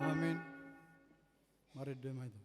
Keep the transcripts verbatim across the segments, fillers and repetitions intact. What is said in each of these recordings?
Amin. Mari dua mai tu.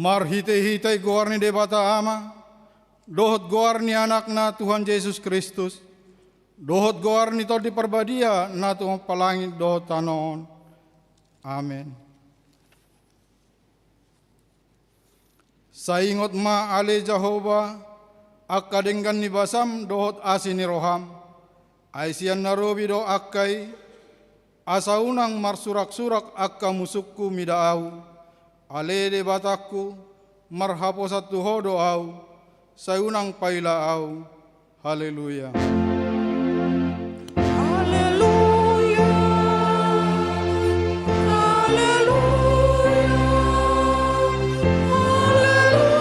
Marhitehite goar ni Debata Ama, dohot goar ni Anakna Tuhan Jesus Kristus, dohot goar ni Tondi Parbadia na tumompa langit dohot tano on. Amen. Sai ingot ma ale Jahowa, angka denggan ni basam dohot asi ni roham. Ai sian na robi do angka i, asa unang marsuraksurak angka musungku mida ahu. Ale Debatangku, marhaposan tu Ho do ahu, sai unang paila ahu. Haleluya. Haleluya. Haleluya. Haleluya.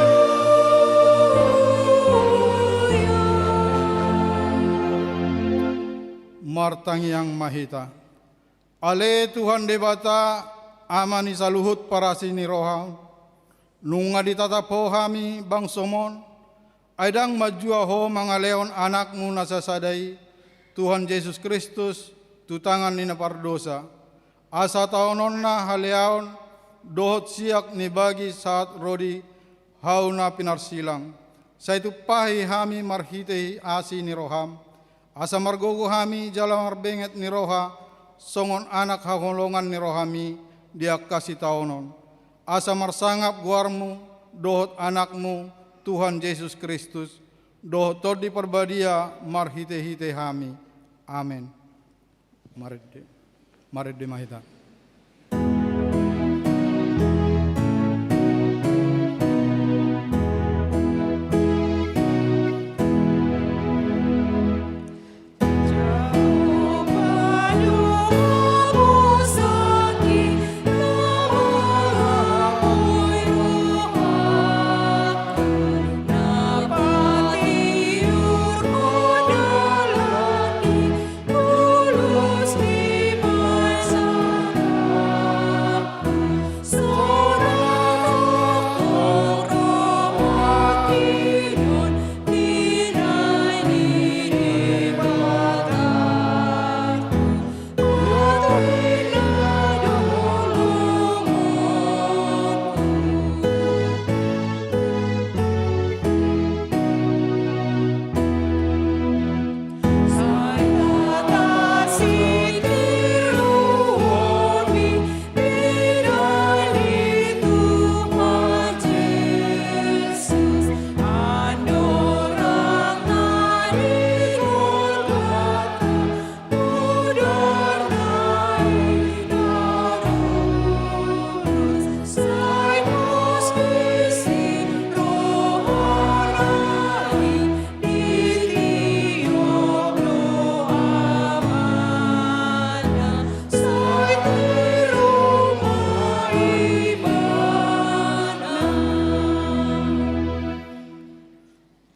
Martangiang ma hita. Ale Tuhan Debata, Ama ni saluhut parasi ni roha, nunga ditatap Ho hami bangsom on, ai ndang manjua Ho mangalehon Anakmu na sasada i, Tuhan Jesus Kristus, tu tangan ni na pardosa, asa taononna haleaon dohot siak ni bagi sahat ro di hau na pinarsilang. Sai tumpahi hami marhite asi ni roham, asa margogo hami jala marbenget ni roha, songon anak haholongan ni rohami di angka sitaonon. asa marsangap goarmu dohot Anakmu, Tuhan Jesus Kristus, dohot Tondi Parbadia marhite-hite hami. Amen. Marende, marende ma hita.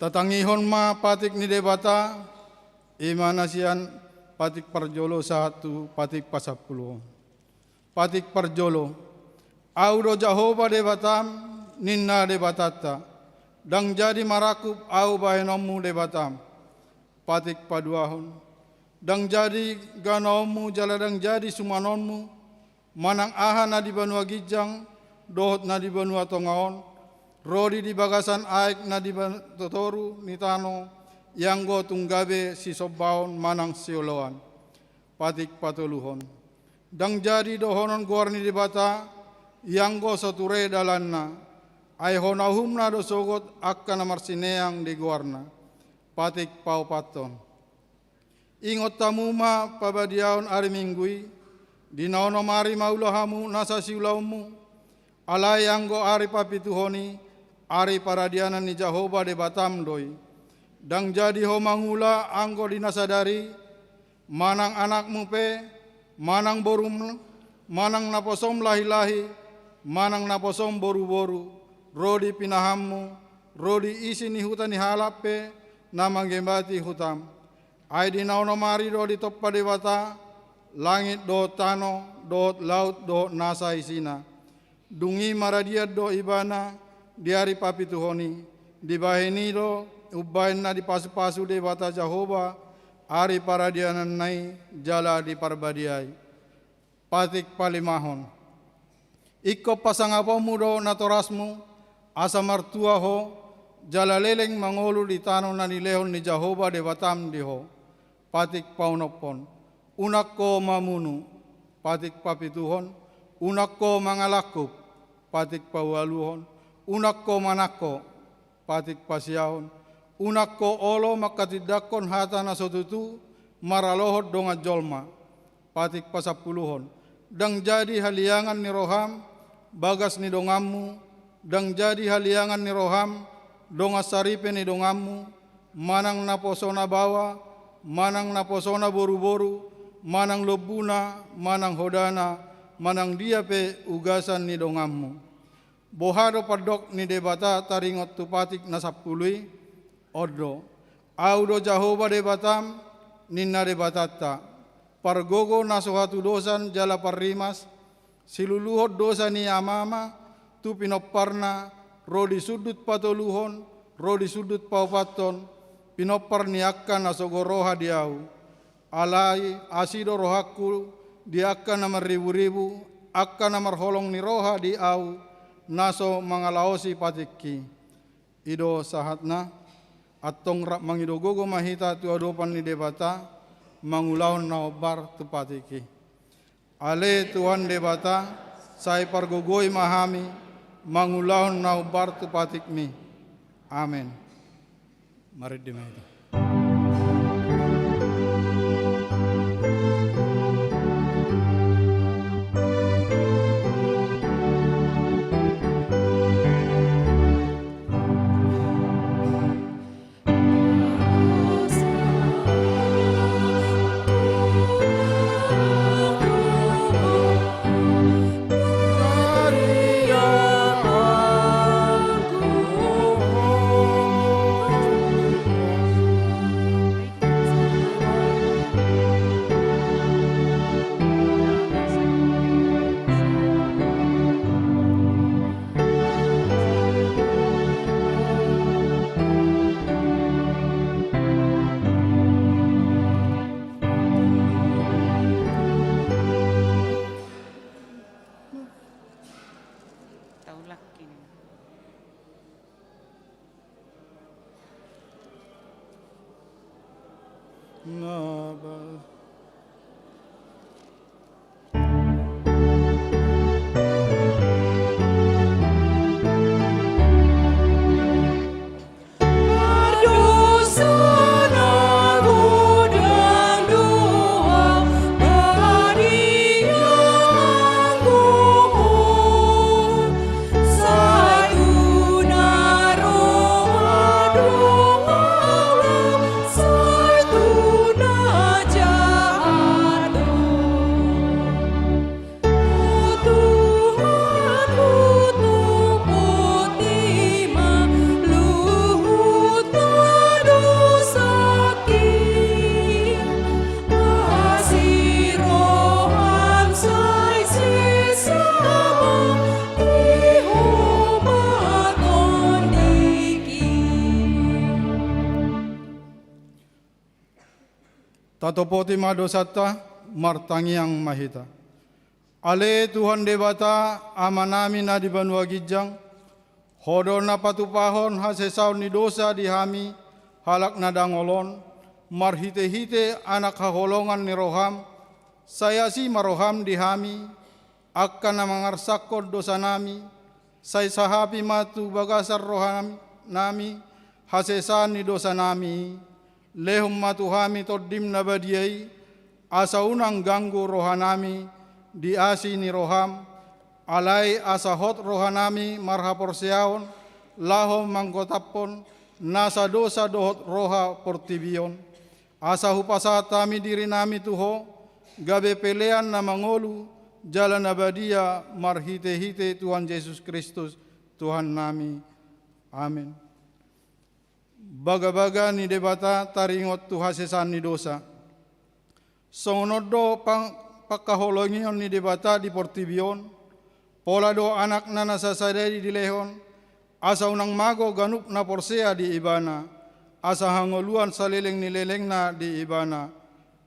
Tatangihon ma patik ni Debata, i ma na sian patik parjolo sahat tu patik pasampuluhon. Patik parjolo. Ahu do Jahowa Debatam, ninna Debatanta. Ndang jadi marangkup ahu bahenonmu Debatam. Patik paduahon. Ndang jadi ganaonmu jala ndang jadi sumanonmu, manang aha na di banua ginjang dohot na di banua tonga on, rodi di bagasan aek na di ba-, totoru ni tano, ianggo tung gabe sisombaon manang sioloan. Patik patoluhon. Ndang jadi dohonon goar ni Debata, ianggo so ture dalanna, ai hona uhumna do sogot angka na marsineang di goarna. Patik paopathon. Ingot hamu ma pabadiaon ari Minggu i, di na onom ari maula hamu nasa siulaonmu, alai anggo ari papituhon i, ari paradianan ni Jahowa Debatam do i. Ndang jadi ho mangula anggo di na sadari, manang anakmu pe, manang borum, manang naposom lahi-lahi, manang naposom boru-boru, ro di pinahanmu, ro di isi ni huta ni halak pe, na manggembati hutam. Ai di na onom ari do ditompa Debata, langit dohot tano, dohot laut dohot nasa isina. Dung i maradian do ibana di ari papituhon i, dibahen i do umbahen na dipasu-pasu Debata Jahowa ari paradiananna i jala diparbadiai. Patik palimahon. Ingkon pasangaponmu do natorasmu, asa martua ho, jala leleng mangolu di tano na nilehon ni Jahowa Debatam di ho. Patik paonomhon. Unang ho mamunu. Patik papituhon. Unang ho mangalangkup. Patik paualuhon. Unang ho manangko. Patik pasiahon. Unang ho olo mangkatindangkon hata na so tutu maralohon dongan jolma. Patik pasampuluhon. Ndang jadi haliangan ni roham bagas ni donganmu, ndang jadi haliangan ni roham dongan saripe ni donganmu, manang naposona baoa, manang naposona boru-boru, manang lombuna, manang hodana, manang dia pe ugasan ni donganmu. Boha do pandok ni Debata taringot tu patik na sampulu i? On do. Ahu do Jahowa Debatam, ninna Debatanta. Pargogo na so hatudosan jala parrimas, siluluhon dosa ni amama tu pinomparna, ro di sundut patoluhon, ro di sundut paopathon, pinompar ni angka na sogo roha di ahu. Alai asi do rohangku di angka na marribu-ribu, angka na marholong ni roha di ahu, na so mangalaosi patikki. I do sahatna, antong rap mangido gogo ma hita tu adopan ni Debata, mangulahon na hombar tu patikki. Ale Tuhan Debata, sai pargogoi ma hami, mangulahon na hombar tu patikmi. Amen. Marende ma hita. Tatopoti ma dosanta, martangiang ma hita. Ale Tuhan Debata, Amanami na di banua ginjang, Ho do na patupahon hasesaon ni dosa di hami, halak na dangol on, marhitehite Anak haholongan ni roham. Sai asi ma roham di hami, angka na mangarsakkon dosanami, sai sahapi ma tu bagasan rohanami hasesaan ni dosanami. Lehon ma tu hami Tondim na badia i, asa unang ganggu rohanami di asi ni roham, alai asa hot rohanami marhaporseaon, laho manggotaphon nasa dosa dohot roha portibi on. Asa hupasahat hami dirinami tu Ho, gabe pelean na mangolu jala na badia marhitehite Tuhan Jesus Kristus, Tuhannami. Amen. Bagabaga ni Debata taringot tu hasesaan ni dosa. Songon on do pang-, pangkaholongion ni Debata di portibi on, pola do Anakna na sasada i dilehon, asa unang mago ganup na porsea di Ibana, asa hangoluan saleleng ni lelengna di Ibana.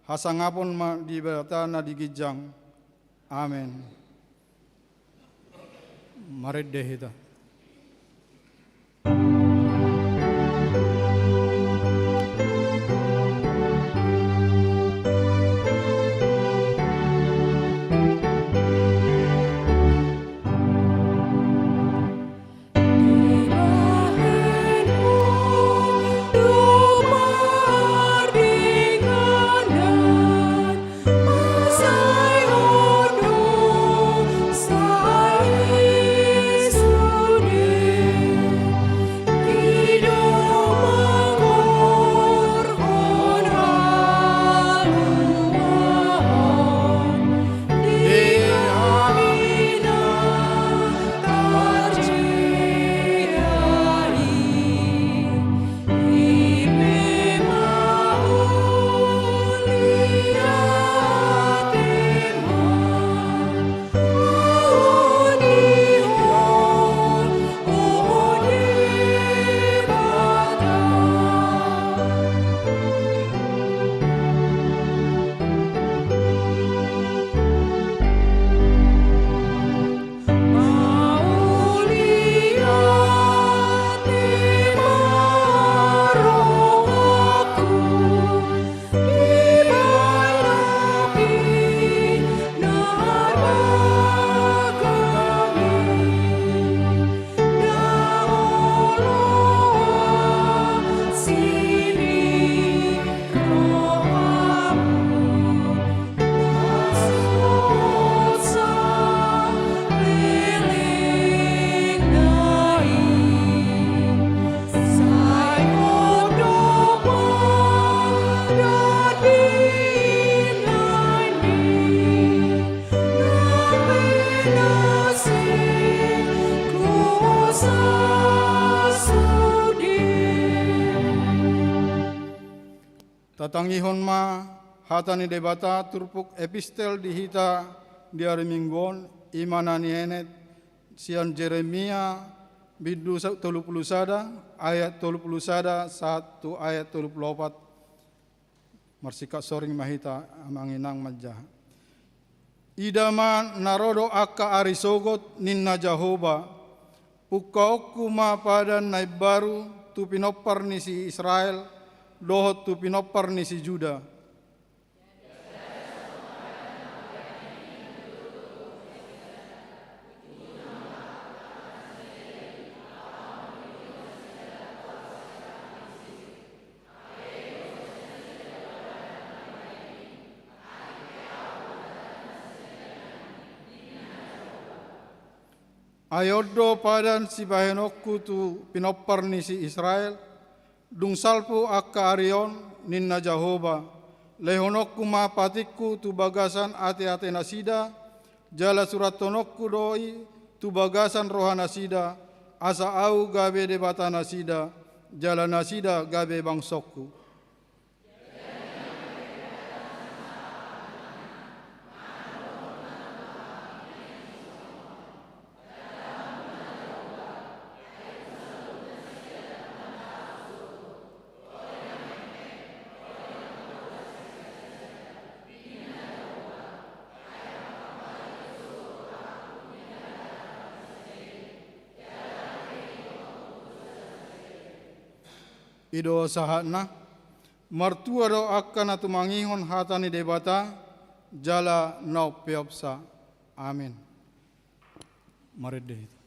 Hasangapon ma di Debata na di ginjang. Amen. Marende hita. Tangihon ma hata ni Debata turpuk epistel di hita di ari Minggu on, i ma na nienet sian Jeremia bindu sa-, tolu pulu sada, ayat tolu pulu sada sahat tu ayat tolu pulu opat. Marsingkat soring ma hita, amang inang manjaha. Ida ma na ro do angka ari sogot, ninna Jahowa, ungkaonku ma padan na imbaru tu pinompar ni si Israel dohot tu pinompar ni si Juda. Ai on do padan sibahenonku tu pinompar ni si Israel, dung salpu angka ari on, ninna Jahowa, lehononku ma patikku tu bagasan ateatenasida, jala surathononku do i tu bagasan rohanasida, asa ahu gabe Debatanasida, jala nasida gabe bangsongku. I do sahatna. Martua do angka na tumangihon hata ni Debata, jala na umpeopsa. Amin. Marende hita.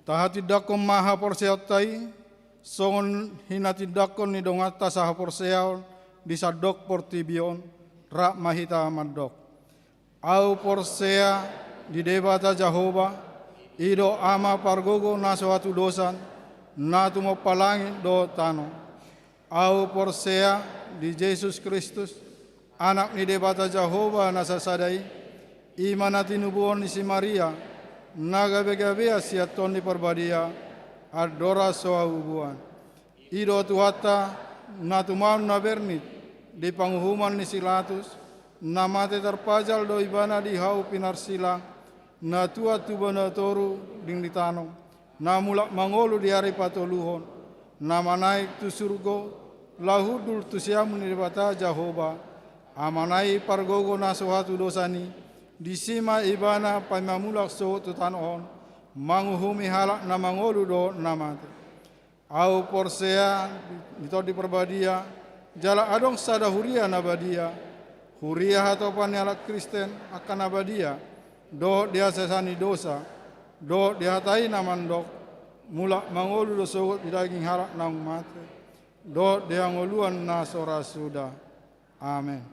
Tahatindangkon ma haporseaonta i, songon hinatindangkon ni donganta sahaporseaon di sandok portibi on, rap ma hita mandok. Ahu porsea di Debata Jahowa, i do Ama pargogo na so hatudosan, na tumompa langit dohot tano. Ahu porsea di Jesus Kristus, Anak ni Debata Jahowa na sasada i, i ma na tinubuhon ni si Maria, na gabegabean sian Tondi Parbadia, andorang so haubuan. I do Tuhanta, na tumaon na bernit di panguhuman ni si Latus, na mate tarpajal do ibana di hau pinarsilang, na tuat tu banua toru ding di tano, na mulak mangolu di ari patoluhon, na manaek tu surgo, laho hundul tu siamun ni Debata Jahowa, Amana i pargogo na so hatudosan i, disi ma ibana paima mulak sogot tu tano on, manguhumi halak na mangolu dohot na mate. Ahu porsea di Tondi Parbadia, jala adong sada huria na badia, huria hatopan ni halak Kristen angka na badia, dohot di hasesaan ni dosa, dohot di hata i na mandok, mulak mangolu do sogot di daging halak naung mate, dohot di hangoluan na so ra suda. Amen.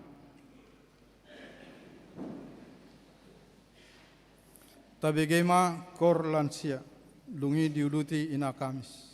Tabege ma koor lansia, dung i diuduti ina Kamis.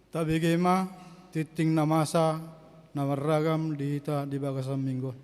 Tabege ma tingting na masa na marragam di hita di bagasan minggu on.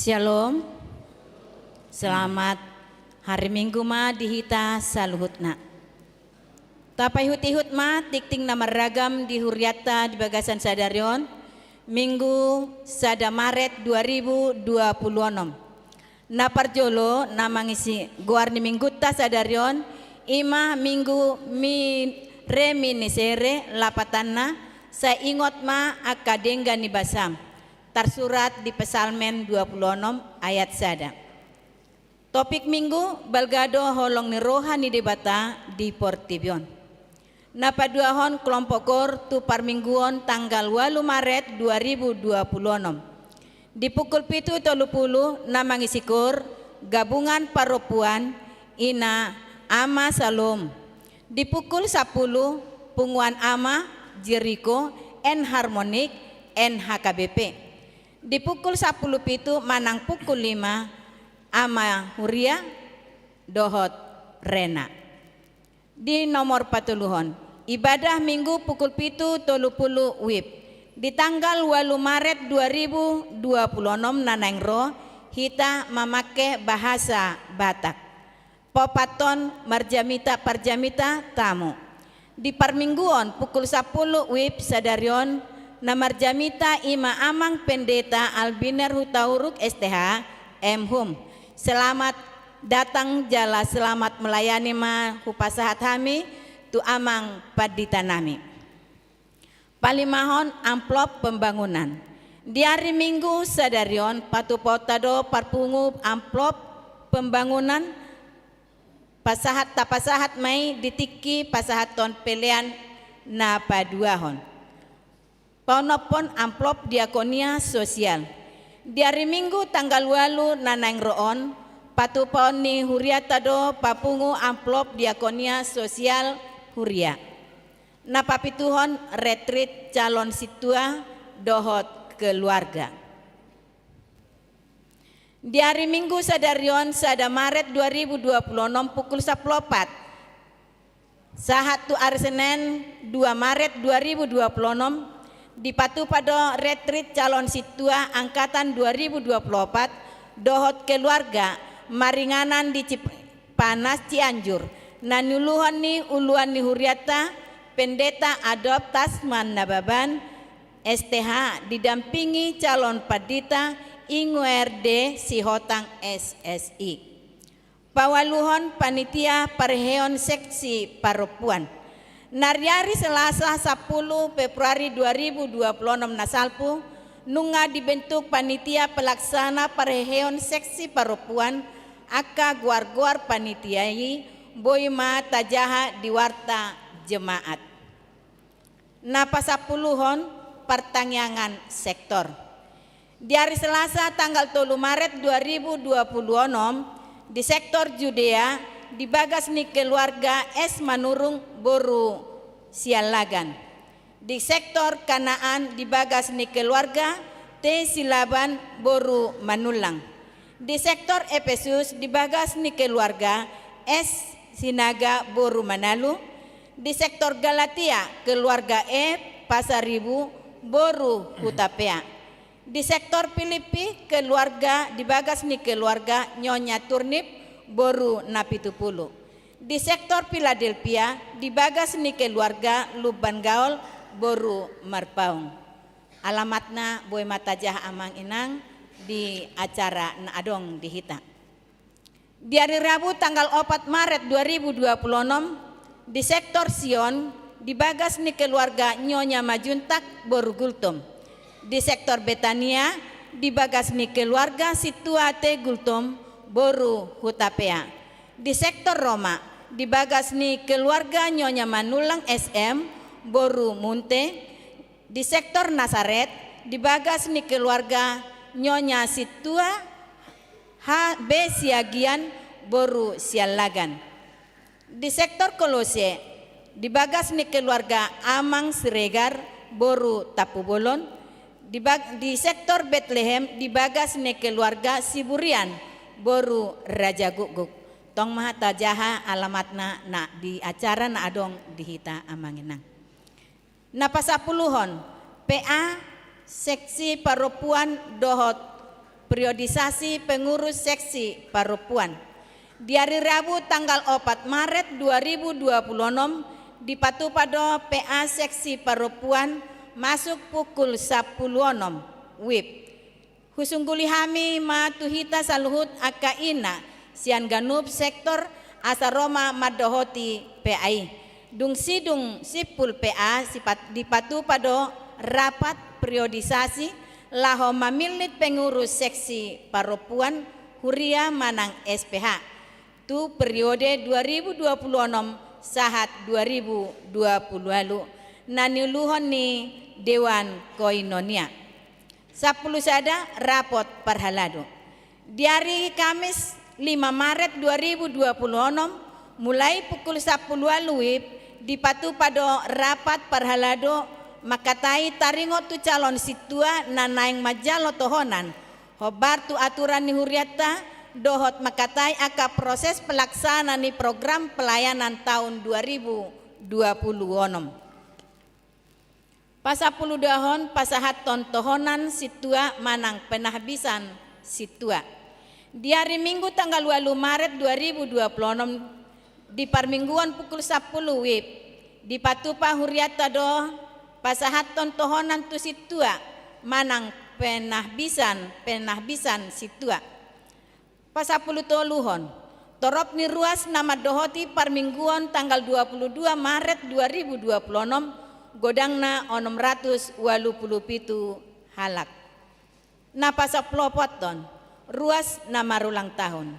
Syalom. Selamat hari Minggu ma di hita saluhutna. Tapaihut-ihut ma tingting na marragam di hurianta di bagasan sadari on, Minggu sada Maret dua ribu dua puluh onom. Na parjolo na mangisi goar ni Minggunta sadari on, i ma Minggu mi-, Reminiscere lapatanna, sai ingot ma angka denggan ni basam. Tarsurat di Psalmen dua puluh onom ayat sada. Topik Minggu, balga do holong ni roha ni Debata di portibi on. Na paduahon kelompok koor tu parmingguon tanggal ualu Maret dua ribu dua puluh onom. Di pukul pitu tolu pulu na mangisi koor gabungan parompuan, i na Ama Salom. Di pukul sampulu punguan ama Jeriko and Harmonik and H K B P. Di pukul sampulu pitu manang pukul lima Ama Huria dohot Rena. Di nomor patoluhon, ibadah Minggu pukul pitu tolu pulu WIB. Di tanggal ualu Maret dua ribu dua puluh onom na naeng ro, hita mamangke bahasa Batak. Paopathon marjamita parjamita tamu. Di parmingguon pukul sampulu WIB sadari on, na marjamita i ma Amang Pendeta Albiner Hutauruk S T H, M Hum. Selamat datang jala selamat melayani ma hupasahat hami tu Amang Pandita nami. Palimahon, amplop pembangunan. Di ari Minggu sadari on patupaonta do parpungu amplop pembangunan, pasahat, tapasahat ma i di tingki pasahathon pelean na paduahon. Paonomhon amplop diakonia sosial. Di ari Minggu tanggal ualu na naeng ro on, patupaon ni hurianta do papungu amplop diakonia sosial huria. Na papituhon, retreat calon sintua dohot keluarga. Di ari Minggu sadari on sada Maret dua ribu dua puluh onom pukul sampulu opat sahat tu ari Senen dua Maret dua ribu dua puluh onom, dipatupa do retreat calon sintua angkatan dua ribu dua puluh opat dohot keluarga maringanan di Cip-, Panas Cianjur, na niuluhon ni uluan ni hurianta, Pendeta Adop Tasman Nababan, S T H, didampingi calon pandita Ingo R D Sihotang, S S I. Paualuhon, panitia parheheon seksi parompuan. Nari ari Selasa sampulu Februari dua ribu dua puluh onom na salpu, nunga dibentuk panitia pelaksana parheheon seksi parompuan. Angka goar-goar panitia i boi ma tajaha di warta jemaat. Na pasampuluhon, partangiangan sektor. Di ari Selasa tanggal tolu Maret dua ribu dua puluh onom, di sektor Judea, di bagas ni keluarga S Manurung boru Siallagan. Di sektor Kanaan, di bagas ni keluarga T Silaban boru Manullang. Di sektor Epesus, di bagas ni keluarga S Sinaga boru Manalu. Di sektor Galatia, keluarga E Pasaribu boru Hutapea. Di sektor Pilippi, keluarga, di bagas ni keluarga Nyonya Turnip boru Napitupulu. Di sektor Piladelpia, di bagas ni keluarga Lumban Gaol boru Marpaung. Alamatna boi ma tajaha amang inang di acara na adong di hita. Di ari Rabu tanggal opat Maret dua ribu dua puluh onom, di sektor Sion, di bagas ni keluarga Nyonya Majuntak boru Gultom. Di sektor Betania, di bagas ni keluarga Sintua T Gultom boru Hutapea. Di sektor Roma, di bagas ni keluarga Nyonya Manullang S M, boru Munte, di sektor Nasaret, di bagas ni keluarga Nyonya Sintua H B Siagian, boru Siallagan. Di sektor Kolose, di bagas ni keluarga Amang Siregar, boru Tampubolon, di bag-, di sektor Betlehem, di bagas ni keluarga Siburian, boru Rajagukguk. Tong ma tajaha alamatna na di acara na adong di hita, Amang Inang. Na pasampuluhon, P A seksi parompuan dohot periodisasi pengurus seksi parompuan. Di ari Rabu tanggal opat Maret dua ribu dua puluh onom, dipatupa do P A seksi parompuan masuk pukul sampulu onom wib. Husungguli hami ma tu hita saluhut angka ina sian ganup sektor asa ro ma mandohoti P A i. Dung sidung simpul P A sipat-, dipatupa do rapat periodisasi laho mamillit pengurus seksi parompuan, huria manang S P H tu periode dua ribu dua puluh onom sahat dua ribu dua puluh ualu na niuluhon ni Dewan Koinonia. Sampulu sada, rapot parhalado. Di ari Kamis lima Maret dua ribu dua puluh onom, mulai pukul sampulu ualu wib, dipatupa do rapat parhalado mangkatai taringot tu calon sintua na naeng manjalo tohonan hombar tu aturan ni hurianta dohot mangkatai angka proses pelaksana ni program pelayanan taon dua ribu dua puluh onom. Pasampulu duahon, pasahathon tohonan sintua manang penahbisan sintua. Di ari Minggu tanggal ualu Maret dua ribu dua puluh onom, di parmingguon pukul sampulu wib, dipatupa hurianta do pasahathon tohonan tu sintua manang penahbisan, penahbisan sintua. Pasampulu toluhon, torop ni ruas na mandohoti parmingguon tanggal dua puluh dua Maret dua ribu dua puluh onom, godangna onom ratus ualu pulu pitu halak. Na pasampulu opathon, ruas na marulang tahun.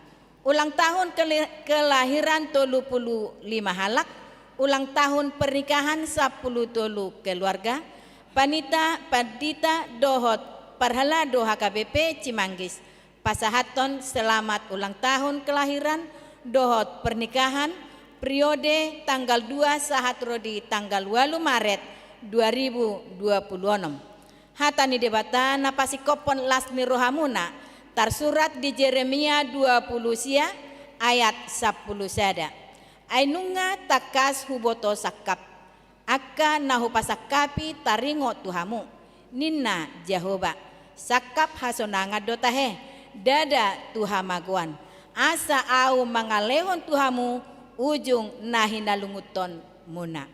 Ulang tahun keli-, kelahiran tolu pulu lima halak, ulang tahun pernikahan sampulu tolu keluarga, panita, pandita dohot parhalado H K B P Cimanggis, pasahathon selamat ulang tahun kelahiran dohot pernikahan periode tanggal dua sahat ro di tanggal ualu Maret dua ribu dua puluh onom. Hata ni Debata na pasingkophon las ni rohamuna, tarsurat di Jeremia dua pulu sia ayat sampulu sada. Ai nunga tangkas huboto sangkap angka na hupasangkapi taringot tu hamu, ninna Jahowa, sangkap hasonangan do tahe, ndada tu hamagoan, asa ahu mangalehon tu hamu ujung na hinalungunhonmuna.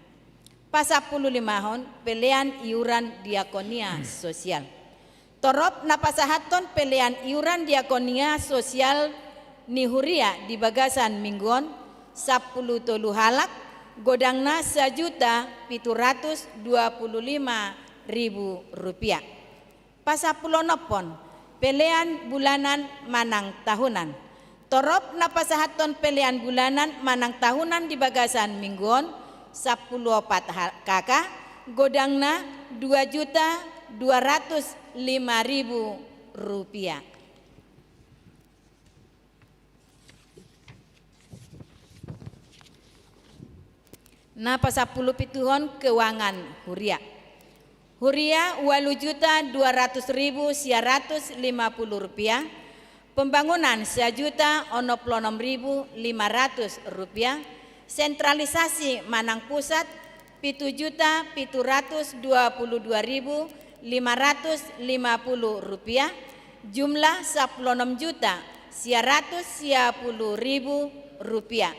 Pasampulu limahon, pelean iuran diakonia sosial. Torop na pasahathon pelean iuran diakonia sosial ni huria di bagasan minggu on, sampulu tolu halak, godangna sajuta pitu ratus dua pulu lima ribu rupiah. Pasampulu onomhon, pelean bulanan manang tahunan. Torop na pasahathon pelean bulanan manang tahunan di bagasan minggu on, sampulu opat hal-, K K, godangna dua juta dua ratus lima ribu rupiah. Na pasampulu pituhon, keuangan huria. Huria, ualu juta dua ratus ribu sia ratus lima pulu rupiah. Pembangunan, sajuta onom pulu onom ribu lima ratus rupiah. Sentralisasi manang pusat, pitu juta pitu ratus dua pulu dua ribu lima ratus lima pulu rupiah. Jumlah, sampulu onom juta sia ratus sia pulu ribu rupiah.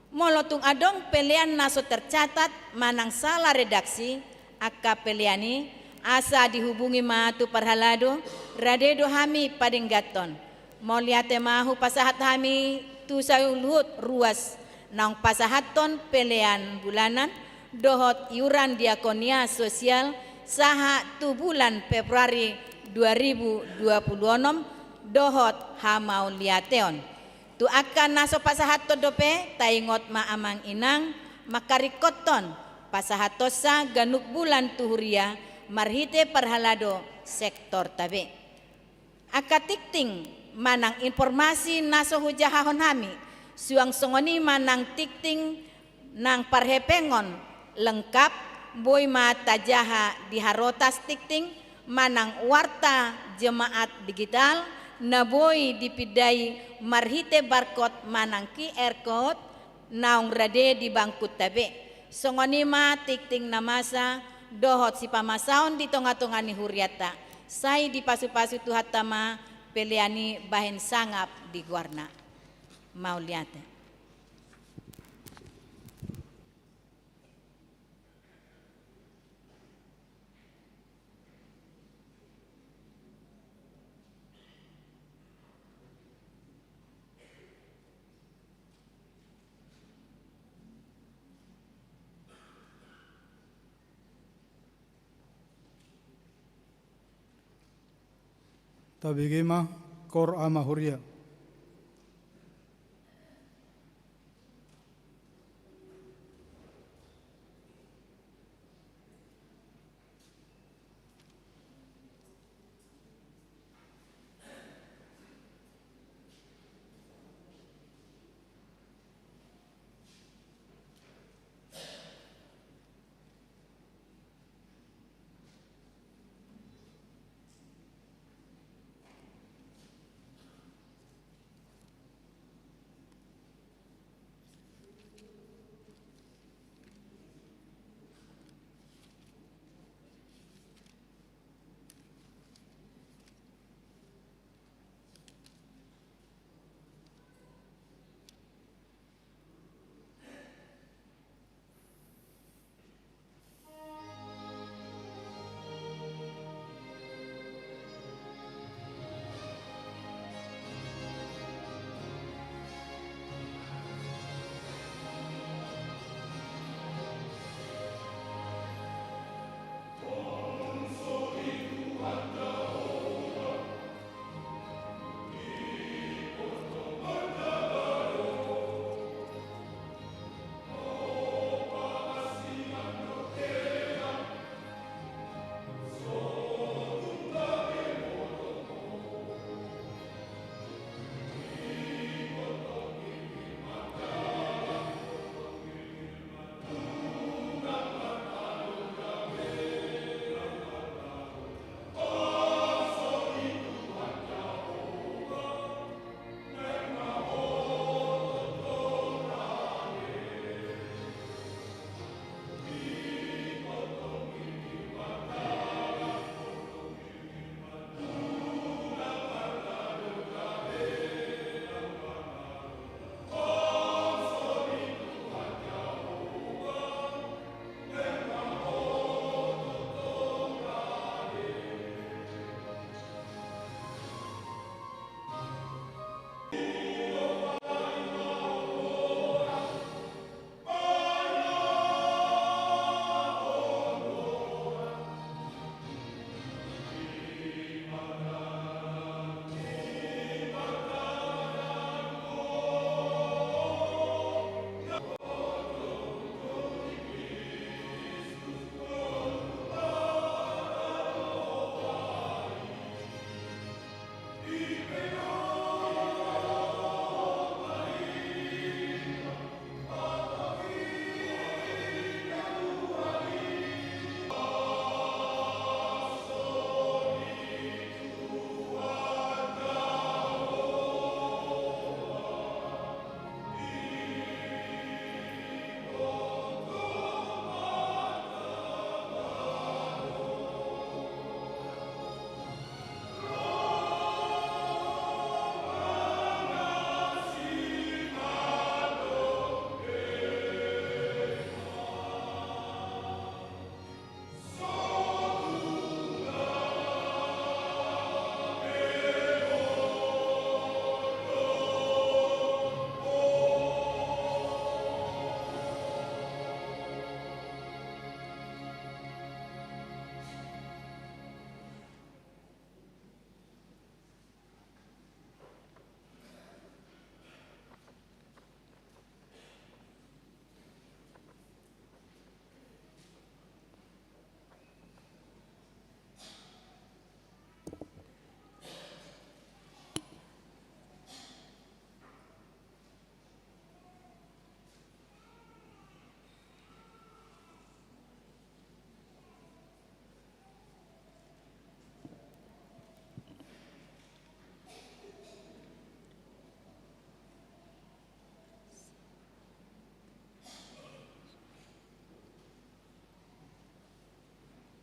Molo tung adong pelean na so tercatat manang sala redaksi angka pelean i, asa dihubungi ma tu parhalado, rade do hami padengganhon. Mauliate ma hupasahat hami tu saluhut ruas naung pasahathon pelean bulanan dohot iuran diakonia sosial sahat tu bulan Februari dua ribu dua puluh onom dohot hamauliateon. Tu angka na so pasahathon dope, taingot ma amang inang, mangkaringkothon pasahathonsa ganup bulan tu huria marhite parhalado sektorta be. Angka tingting manang informasi na so hujahahon hami, suang songon i ma nang tingting nang parhepengon lengkap, boi ma tajaha di harotas tingting manang warta jemaat digital na boi dipindai marhite barcode manang Q R code naung rade di bangkunta be. Songon i ma tingting na masa dohot sipamasaon di tonga-tonga ni hurianta. Sai dipasu-pasu Tuhanta ma pelean i bahen sangap di goarna. Mauliate. Tabege ma, koor ama huria.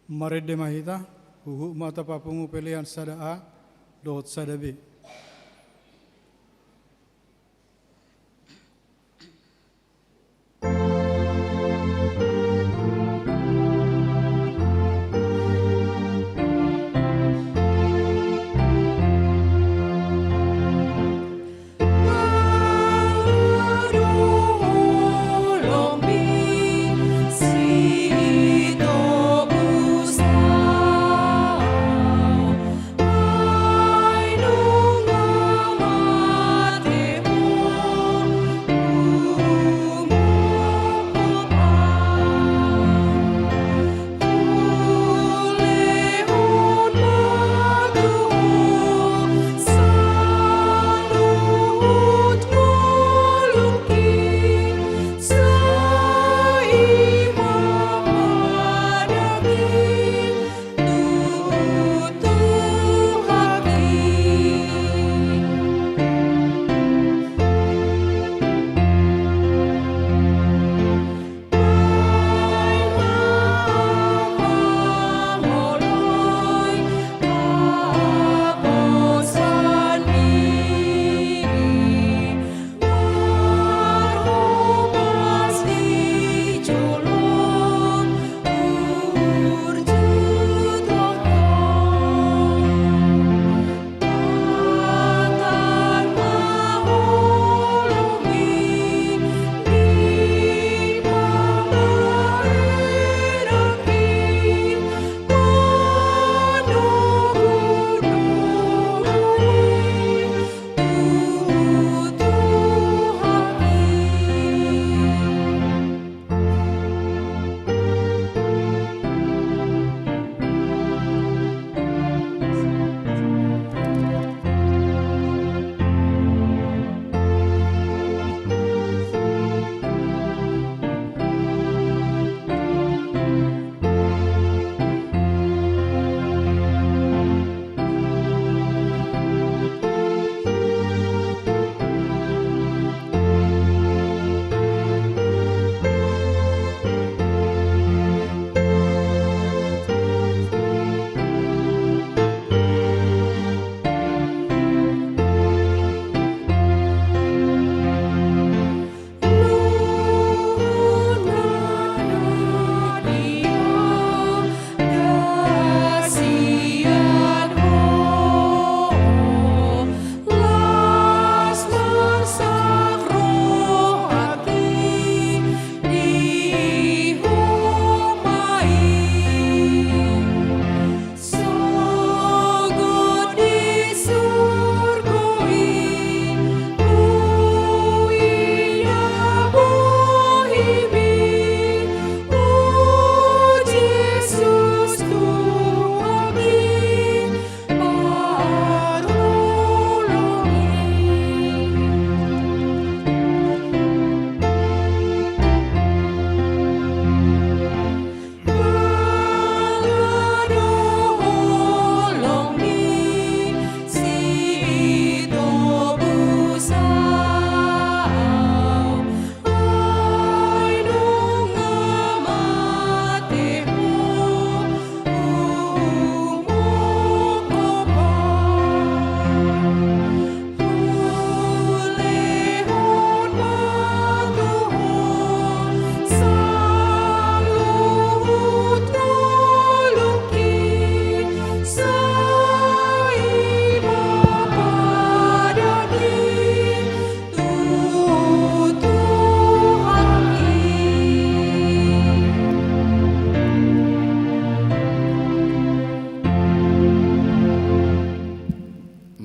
Marende ma hita, huhut ma tapapungu pelean sada A dohot sada B.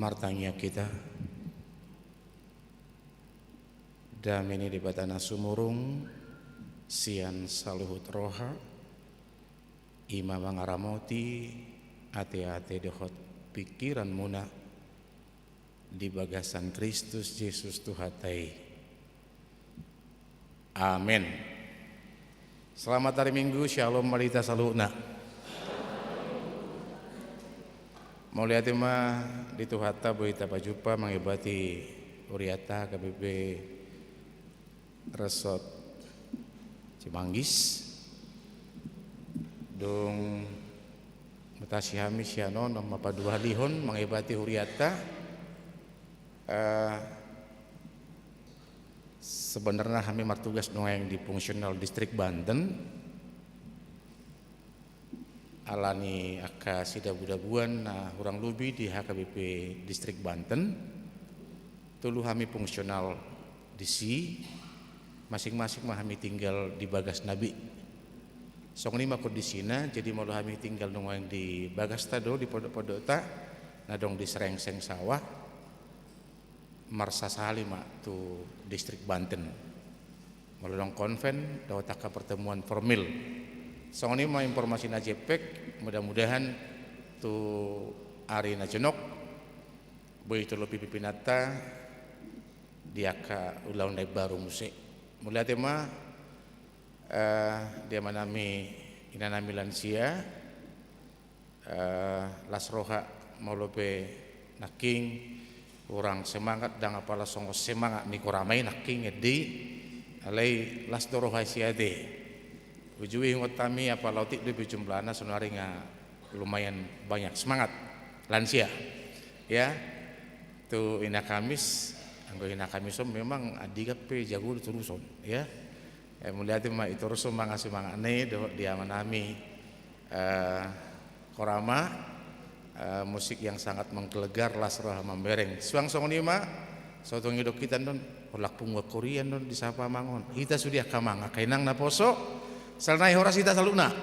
Martangiang hita. Dame ni Debata na sumurung sian saluhut roha, i ma mangaramoti ateate dohot pingkiranmuna di bagasan Kristus Jesus Tuhanta i. Amen. Selamat hari Minggu, syalom ma di hita saluhutna. Mauliate ma di Tuhanta boi tapajumpa mangibati hurianta H K B P Resort Cimanggis. Dung Matasi hami sian on, on ma paduahalihon mangibati hurianta. Eh, sebenarna hami martugas nuaeng di fungsional distrik Banten. Alani angka sidabudabuan na hurang lobi di H K B P distrik Banten, tolu hami fungsional disi, masing-masing ma hami tinggal di bagasna be. Songon i ma kondisina, jadi molo hami tinggal nuaeng di bagasta do, di pondok-pondokta na adong di Srengseng Sawah, marsasali ma tu distrik Banten. Molo adong konven dohot angka pertemuan formil. Songon i ma informasi na jempek, mudah-mudahan tu ari na jonok boi tolopi pimpinnanta di angka ulaon na imbaru muse. Mauliate ma, eh, di amanami, inanami lansia, eh, las roha molo pe nangkin hurang semangat, ndang apala songon semangat ni Korama i nangkin, ende i, alai las do roha i sia ate. Uju i ingot hami apala otik dope jumlahna, saonari nga lumayan banyak semangat lansia. Ya, tu Ina Kamis, anggo Ina Kamis on memang andigan pe jago do turuson, ya. Eh, mauliate ma i, turuson ma semangatna i dohot di amanami, eh, Korama, eh, musik yang sangat menggelegar, las roha mambereng. Suang songon i ma, so tung didok hita on, holan punguan huria on disapa amang on. Hita sude angka amang, angka inang naposo, saonari horas hita saluhutna.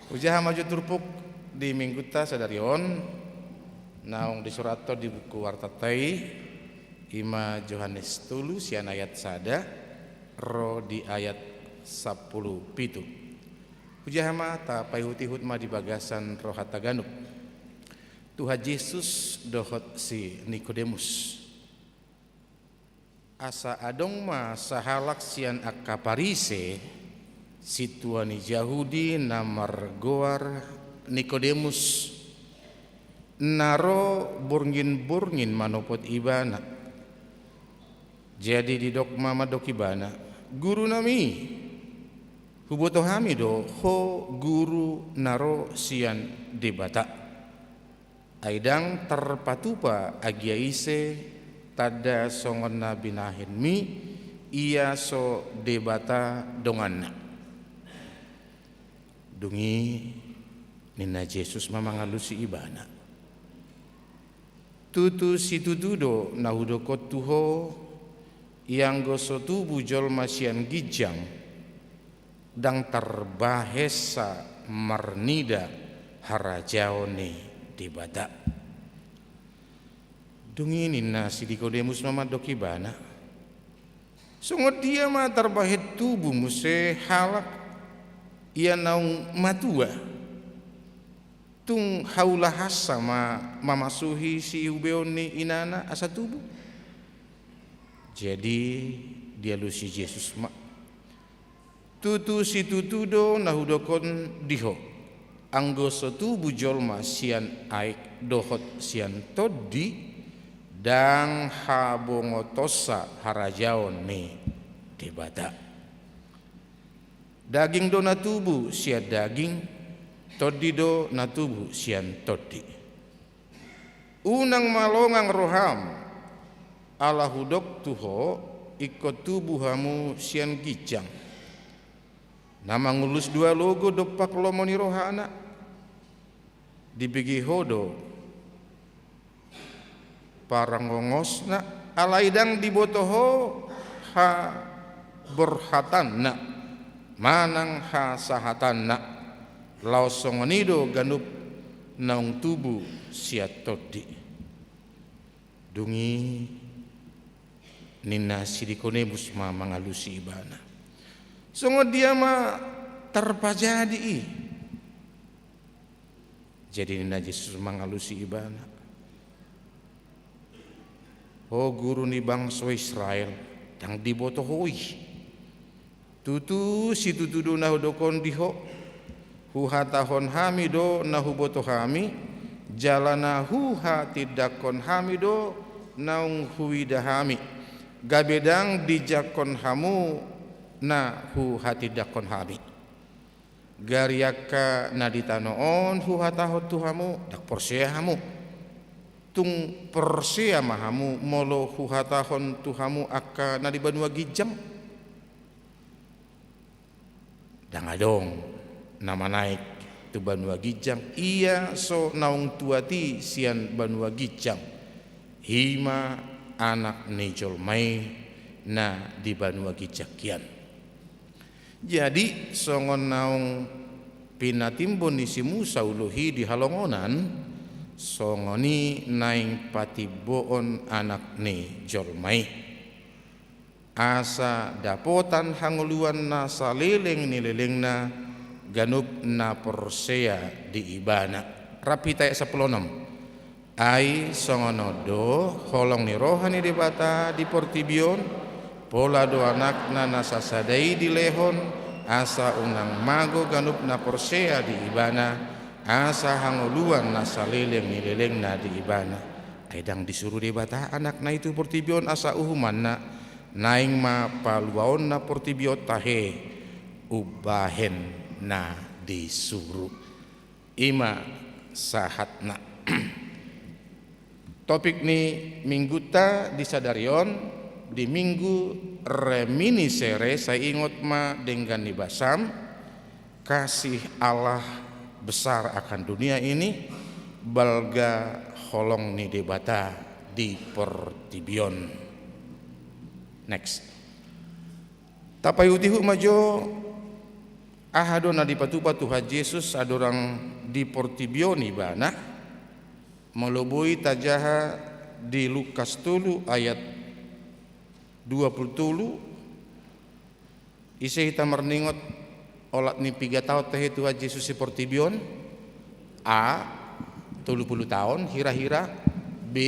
Hujaha ma jo turpuk di minggunta sadari on, naung disurathon di buku wartanta i, i ma Johannes tolu sian ayat sada ro di ayat sampulu pitu. Hujaha ma tapaihutihut ma di bagasan rohanta ganup. Tuhan Jesus dohot si Nikodemus. Asa adong ma sahalak sian angka Parise, sintua ni Jahudi na margoar Nikodemus, na ro borngin-borngin manopot Ibana. Jadi didok ma mandok Ibana, "Gurunami, huboto hami do Ho guru na ro sian Debata. Ai ndang tarpatupa agia ise tanda songon na binahenmi, ia so Debata donganna." Dung i ninna Jesus ma mangalusi ibana, "Tutu situtu do na hudok on tu ho, ianggo so tubu jolma sian ginjang, ndang tarbahensa marnida harajaon ni Debata." Dung i ninna si Nikodemus ma mandok ibana, "Songon dia ma tarbahen tubu muse halak ia naung matua? Tung haulahansa ma mamasuhi siubeon ni inana asa tubu?" Jadi dialusi Jesus ma, "Tutu situtu do na hudok on di ho, anggo so tubu jolma sian aek dohot sian tondi, ndang habongotonsa harajaon ni Debata. Daging do na tubu sian daging, tondi do na tubu sian tondi. Unang ma longang roham, ala hudok tu ho, ingkon tubu hamu sian ginjang. Na mangullus dua logo dompak lomo ni rohana. Dibege ho do parangongosna, alai ndang diboto ho haborhatanna manang hasahatanna. Laos songon i do ganup naung tubu sian tondi." Dung i ninna si Nikodemus ma mangalusi ibana, "Songon dia ma tarpajadi i?" Jadi ninna Jesus mangalusi ibana, "Ho guru ni bangso Israel, ndang diboto ho i? Tutu situtu do na hudok on di ho, huhatahon hami do na huboto hami, jala na huhatindangkon hami do naung huida hami, gabe ndang dijangkon hamu na huhatindangkon hami. Gari angka na di tano on huhatahon tu hamu, ndang porsea hamu. Tung porsea ma hamu molo huhatahon tu hamu angka na di banua ginjang? Ndang adong na manaek tu banua ginjang, ia so naung tuat i sian banua ginjang, i ma Anak ni jolma i na di banua ginjang hian. Jadi, songon naung pinatimbon ni si Musa ulo i di halongonan, songon i naeng patimboon Anak ni jolma i, asa dapotan hangoluan na saleleng ni lelengna ganup na porsea di Ibana. Rap hita ayat sampulu onom. Ai songon on do holong ni roha ni Debata di portibi on, pola do Anakna na sasada i dilehon, asa unang mago ganup na porsea di Ibana, asa hangoluan na saleleng ni lelengna di Ibana. Ai ndang disuru Debata Anakna i tu portibi on asa uhumanna, naeng ma paluaonna portibi on tahe umbahen na disuru. I ma sahatna. Topik ni minggunta di sadari on, di Minggu Reminiscere, sai ingot ma denggan ni basam: Kasih Allah besar akan dunia ini, balga holong ni Debata di portibi on. Next. Tapaihutihut ma jo aha do na dipatupa Tuhan Jesus andorang di portibi on Ibana. Molo boi tajaha di Lukas tolu ayat dua pulu tolu, ise hita marningot olat ni piga taon tahe Tuhan Jesus di portibi on? A, tolu pulu taon hira-hira. B,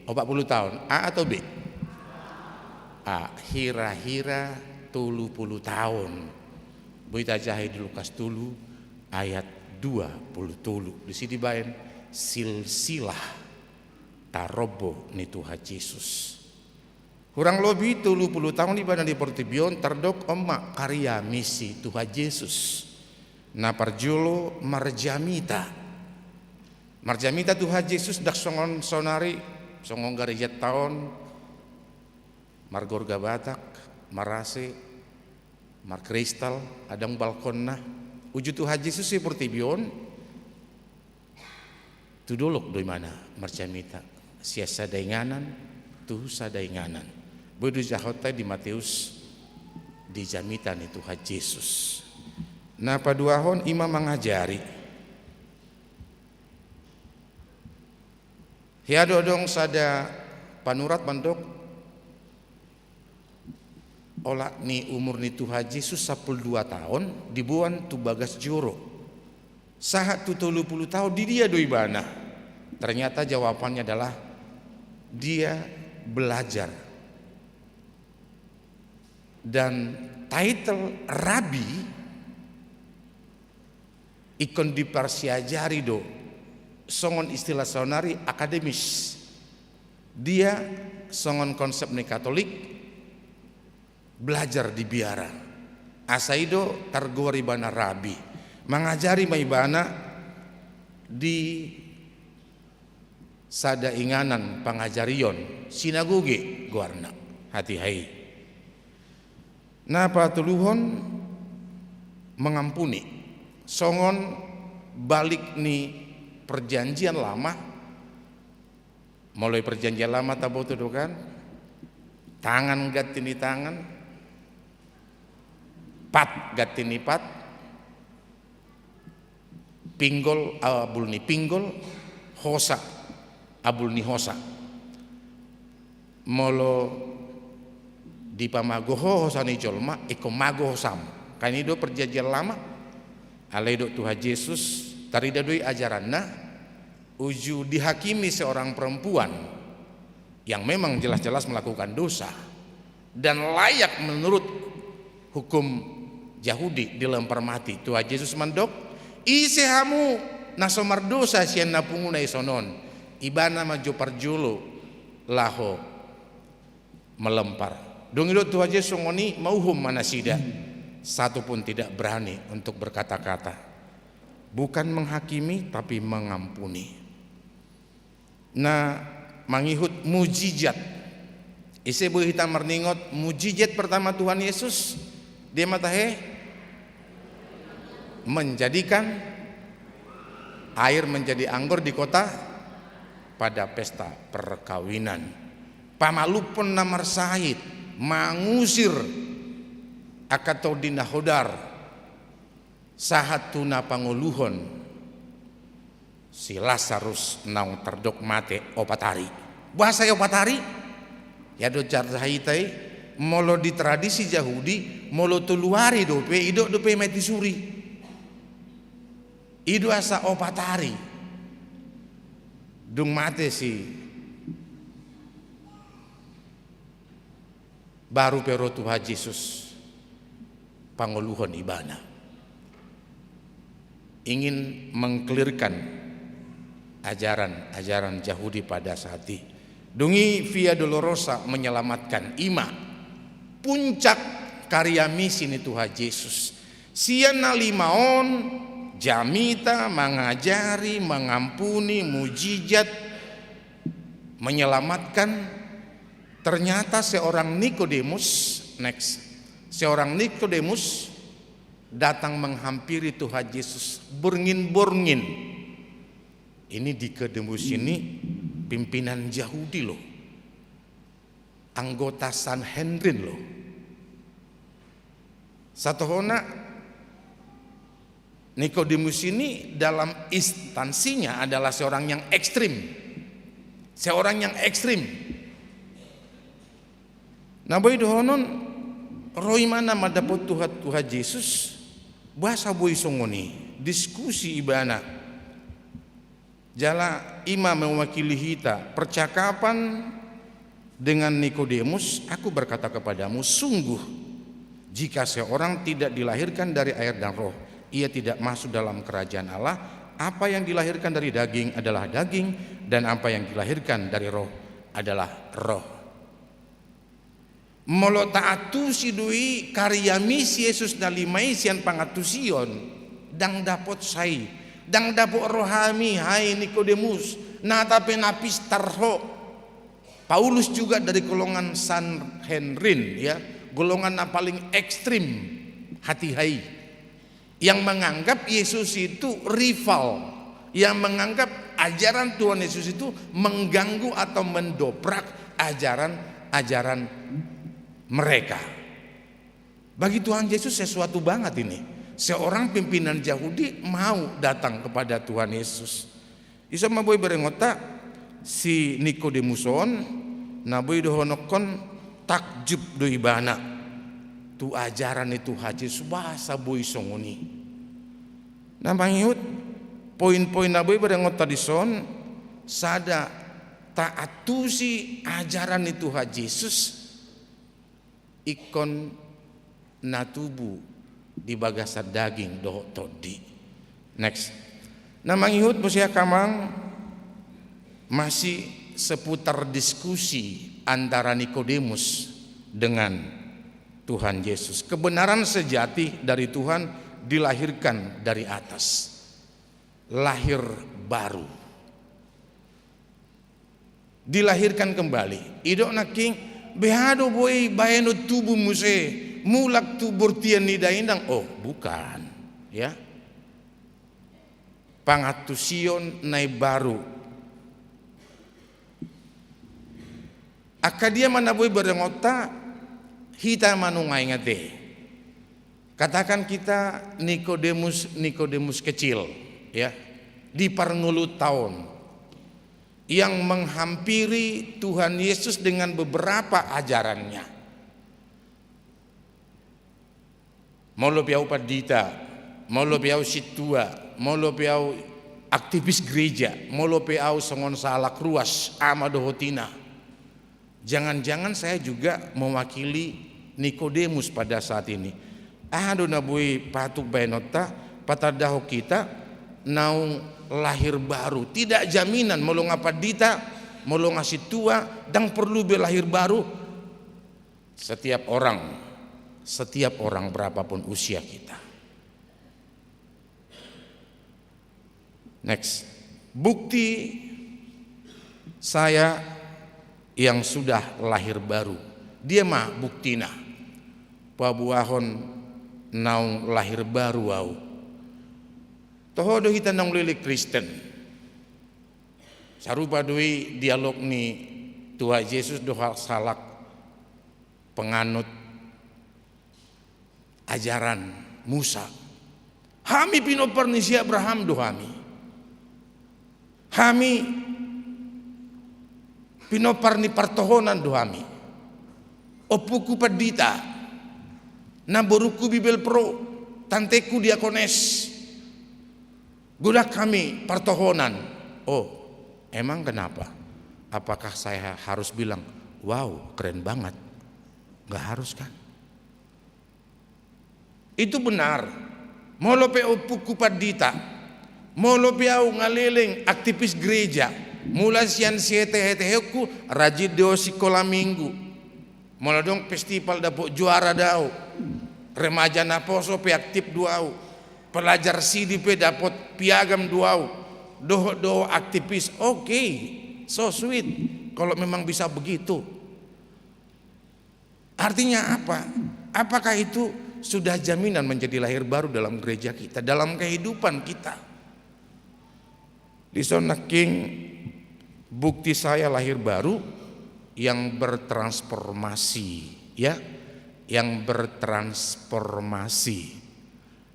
opat pulu taon. A atau B? A, hira-hira tolu pulu taon. Boi tajaha i di Lukas tolu ayat dua pulu tolu. Disi dibaen silsilah tarombo ni Tuhan Jesus. Hurang lobi tolu pulu taon Ibana di portibi on, tardok on ma karya misi Tuhan Jesus. Na parjolo marjamita. Marjamita Tuhan Jesus ndang songon saonari, songon garejanta on, margorga Batak, marase, markristal, adong balkonna. Uju Tuhan Jesus di portibi on, tu dolok do Ibana marjamita, sian sada inganan tu sada inganan. Boi do dijahonta di Mateus di jamita ni Tuhan Jesus. Na paduahon i ma mangajari. Hea do adong sada panurat mandok, olat ni umur ni Tuhan Jesus sampulu dua taon, diboan tu bagas joro. Sahat tu tolu pulu taon, di dia do Ibana? Ternyata jawabannya adalah dia belajar. Dan title rabi ingkon diparsiajari do, songon istilah saonari, akademis. Dia songon konsep ni Katolik, belajar di biara. Asa i do targoar Ibana rabi. Mangajari ma Ibana di sada inganan pangajarion, sinagoge goarna, hatiha i. Na patoluhon, mangampuni. Songon balik ni Perjanjian Lama. Molo i Perjanjian Lama taboto do kan, tangan ganti ni tangan, pat ganti ni pat, pinggol abul ni pinggol, hosa abul ni hosa. Molo dipamago ho hosa ni jolma, ingkon mago hosam. Kan i do Perjanjian Lama. Alai didok Tuhan Jesus, tarida do i ajaranna, uju dihakimi seorang perempuan yang memang jelas-jelas melakukan dosa dan layak menurut hukum Jahudi dilempar mati. Tuhan Jesus mandok, ise hamu na so mardosa sian na punguna i sonon, ibana ma jo parjolo laho malempar. Dung didok Tuhan Jesus songon i, mauhum ma nasida. Satu pun tidak berani untuk berkata-kata. Bukan menghakimi, tapi mengampuni. Na mangihut mujizat. Ise boi hita marningot mujizat pertama Tuhan Yesus? Dia ma tahe menjadikan air menjadi anggur di kota pada pesta perkawinan. Pamalumhon na marsahit, mangusir angka tondi na hodar, sahat tu na pangoluhon si Lasarus naung tardok mate opat ari. Boasa i opat ari? Ia do carita hita i, molo di tradisi Jahudi, molo tolu ari dope, idok dope mati suri. I do asa opat ari dung mate si baru pe ro Tuhan Jesus pangoluhon ibana. Ingin mengklirkan ajaran-ajaran Jahudi pada saat i. Dung i Via Dolorosa menyelamatkan, i ma puncak karya misi ni Tuhan Jesus. Sian na lima on, jamita, mangajari, mangampuni, mujizat, menyelamatkan, ternyata seorang Nikodemus, next, seorang Nikodemus datang menghampiri Tuhan Yesus borngin-borngin. Ini Nikodemus ini pimpinan Jahudi loh, anggota Sanhedrin loh. Satohona Nikodemus ini dalam instansinya adalah seorang yang ekstrim. Seorang yang ekstrim. Na boi dohonon, ro ibana mandapot Tuhan, Tuhan Jesus, boasa boi songon i, diskusi ibana. Jala i ma mewakili hita, percakapan dengan Nikodemus, aku berkata kepadamu, sungguh, jika seorang tidak dilahirkan dari air dan Roh, ia tidak masuk dalam kerajaan Allah. Apa yang dilahirkan dari daging adalah daging, dan apa yang dilahirkan dari Roh adalah roh. Molo taantusi do i karya misi Jesus na lima i sian pangantusion, ndang dapot sai, ndang dapot rohami, hai Nikodemus, nata pe na pistar ho. Paulus juga dari golongan Sanhedrin, ya, golongan na paling ekstrim hatiha i, yang menganggap Yesus itu rival, yang menganggap ajaran Tuhan Yesus itu mengganggu atau mendobrak ajaran-ajaran mereka. Bagi Tuhan Yesus sesuatu banget ini. Seorang pimpinan Yahudi mau datang kepada Tuhan Yesus. Dison ma boi berengonta, si Nikodemus on, na boi dohononhon, takjub do ibana tu ajaran ni Tuhan Jesus, boasa boi songon i. Na mangihut, poin-poin na boi berengonta dison, sada, taantusi ajaran ni Tuhan Jesus ingkon na tubu di bagasan daging dohot tondi. Next. Na mangihut muse angka amang, masih seputar diskusi antara Nikodemus dengan Tuhan Yesus. Kebenaran sejati dari Tuhan dilahirkan dari atas. Lahir baru. Dilahirkan kembali. Idok nangkin, beha do boi baenon tubu muse, mulak tu bortian ni dainang. Oh, bukan. Ya. Pangantusion na imbaru. Angka dia ma na boi berengonta, hita ma nunga inget i. Katakan kita Nikodemus, Nikodemus kecil, ya, di parngoluhon, yang menghampiri Tuhan Yesus dengan beberapa ajarannya. Molo pe au pandita, molo pe au sintua, molo pe au aktivis gereja, molo pe au songon sahalak ruas, ama dohot ina. Jangan-jangan saya juga mewakili Nikodemus pada saat ini. Aha do na boi patut baenonta, patandahon hita naung lahir baru. Tidak jaminan, molo nga pandita, molo nga sintua, ndang porlu be lahir baru. Setiap orang Setiap orang, berapapun usia kita. Next. Bukti saya yang sudah lahir baru. Dia ma buktina? Paboahon naung lahir baru au. Toho do hita naung leleng Kristen. Sarupa do i dialog ni Tuhan Jesus dohot halak penganut ajaran Musa. Hami pinompar ni si Abraham do hami. Hami pinompar ni partohonan do hami. Ompungku pandita, namborungku Bibelvrouw, tanteku diakones. Godang hami partohonan. Oh, emang kenapa? Apakah saya harus bilang, "Wow, keren banget"? Nggak harus, kan? Itu benar. Molo pe ompungku pandita, molo pe au nga leleng aktivis gereja, mulai sian sietehetehonku, rajin do sikola minggu. Molo adong festival dapot juara do au. Remaja naposo pe aktif do au. Pelajar sidi pe dapot piagam do au. Dohot do aktivis, oke, so sweet kalau memang bisa begitu. Artinya apa? Apakah itu sudah jaminan menjadi lahir baru dalam gereja kita, dalam kehidupan kita? Dison nangkin bukti saya lahir baru yang bertransformasi, ya, yang bertransformasi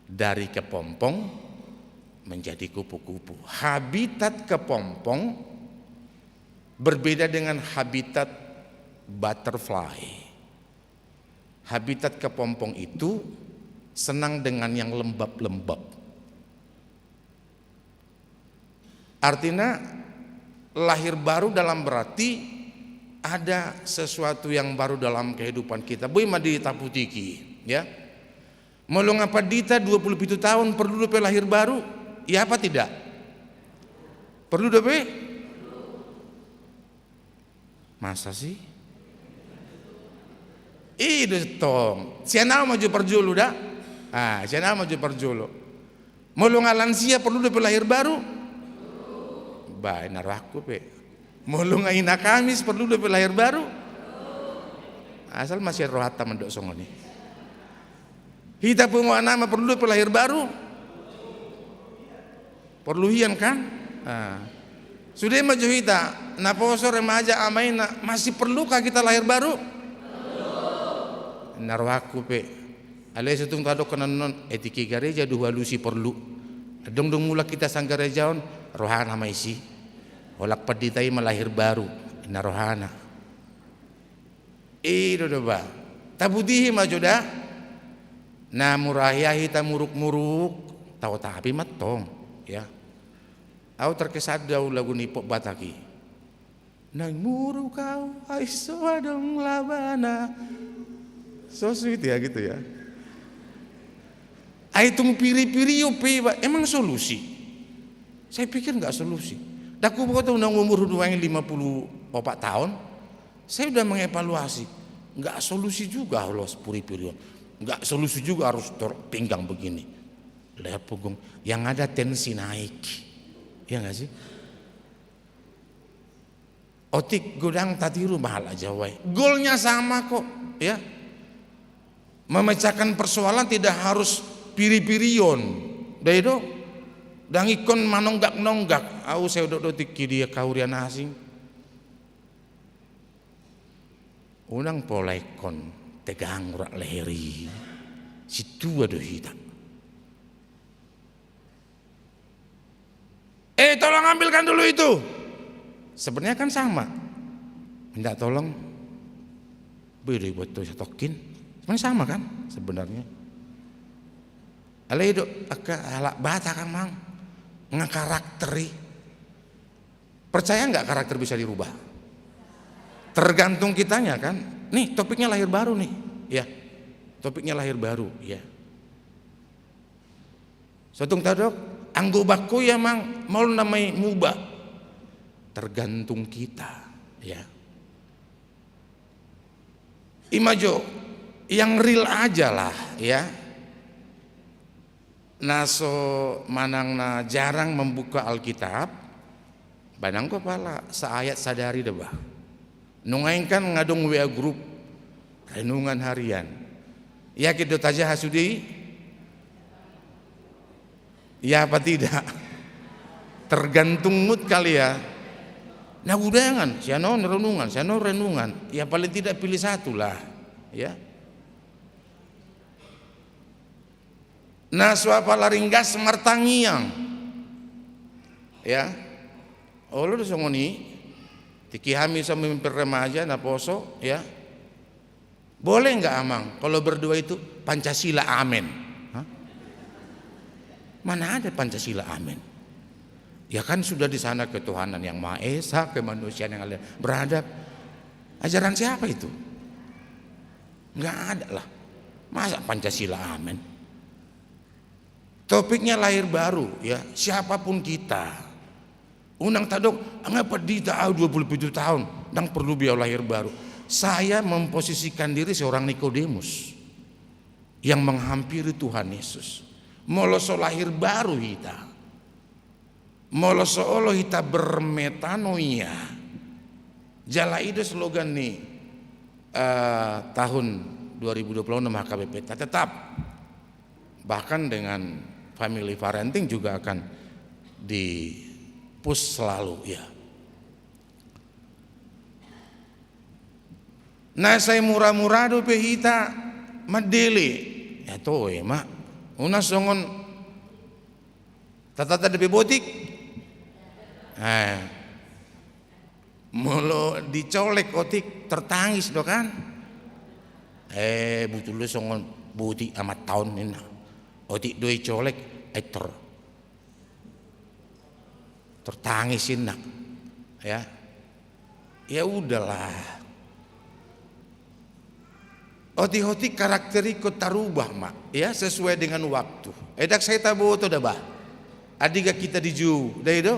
dari kepompong menjadi kupu-kupu. Habitat kepompong berbeda dengan habitat butterfly. Habitat kepompong itu senang dengan yang lembab-lembab. Artinya, lahir baru dalam berarti ada sesuatu yang baru dalam kehidupan kita. Boi ma ditaputiki, ya. Molo nga pandita dua puluh pitu tahun perlu dope lahir baru? Ya apa tidak? Perlu dope? Masa sih? I do tong. Sian au ma jo parjolo da. Ah, sian au ma jo parjolo. Molo nga lansia perlu dope lahir baru? Ba, inna rohangku pe. Molo nga ina Kamis perlu dope lahir baru? Asal ma sian rohanta mandok songon i. Hita punguan ama perlu dope lahir baru? Perlu hian, kan? Ah. Sude ma jo hita, naposo, remaja, ama ina, masih perlukah kita lahir baru? Inna rohangku pe. Alai so tung tadok annon, eh, tingki gareja do hualusi perlu. Adong do mulak hita sian gareja on, rohana ma isi. Holan pandita i ma lahir baru, inna rohana. I do, do ba. Taputihi ma jo da. Na mura ahi-ahi tamuruk-muruk, tao tapi mantong, ya. Au terkesan do au lagu ni pop Batak i. Naeng muruk au, ai so adong labana. So sweet ya gitu ya. Ai tung piri-pirion pe iba, emang solusi? Saya pikir nggak solusi. Ndang huboto, naung umurhu nuaeng lima puluh opat tahun, saya udah mengevaluasi. Nggak solusi juga harus piri-pirion. Nggak solusi juga harus tor-, pinggang begini. Leher punggung. Yang ada tensi naik. Iya nggak sih? Otik godang tatiru ma halak Jawa i. Goalnya sama kok, ya. Memecahkan persoalan tidak harus piri-pirion. Ndai do. Ndang ingkon manonggak-nonggak. Au sai hudok do tingki dia kahurian asing. Unang pola ingkon tegang urat leher i. Sintua do hita. "Eh, tolong ambilkan dulu itu." Sebenarnya kan sama. Minta tolong. Boi do ibuat tu satongkin. Sebenarnya sama kan sebenarnya. Alai do, angka halak Batak kan, Mang. Nga karakter i. Percaya nggak karakter bisa dirubah? Tergantung kitanya kan. Nih, topiknya lahir baru nih. Ya. Topiknya lahir baru, ya. So tung tadok, anggo bangku ya, Mang, molo na mai muba. Tergantung kita, ya. Ima jo, Yang real aja lah, ya. Na so manang na jarang membuka Alkitab, ba nanggo pala saayat sadari da bah. Nunga i kan nga adong W A grup renungan harian. Yakin do tajaha sude i? Ya apa tidak? Tergantung mood kali ya. Na gudangan, sian on renungan, sian on renungan. Ya paling tidak pilih satu lah, ya. Na so apala ringgas martangiang. Ya. Olo do songon i. Tingki hami so memimpin remaja, naposo, ya. Boleh nggak, Amang, kalau berdua itu Pancasila, amin? Hah? Mana ada Pancasila, amin? Ya kan sudah di sana ketuhanan yang Maha Esa, kemanusiaan yang adil, beradab. Ajaran siapa itu? Nggak ada lah. Masa Pancasila, amin? Topiknya lahir baru, ya. Siapapun kita. Unang tadok, "Nga pandita au dua puluh pitu taon, ndang porlu be au lahir baru." Saya memposisikan diri seorang Nikodemus yang menghampiri Tuhan Yesus. Molo so lahir baru hita, molo so olo hita bermetanoia, jala i do slogan ni, eh, tahun dua ribu dua puluh enam H K B P, tetap Bahkan dengan family parenting juga akan di-push selalu, ya. Na sai mura-mura dope hita mandele. Ya toe ma. Unang songon tatata dope botik. Eh. Molo dicolek otik tertangis do kan? Eh, butul do songon botik amat taon ninna. Otik do icolek, eh, ter-, tertangis ninna. Ya. Ya udahlah. Otik-otik karakter i ingkon tarubah ma, ya, sesuai dengan waktu. Eh, ndang sai taboto da bah. Andigan hita dijou, da i do.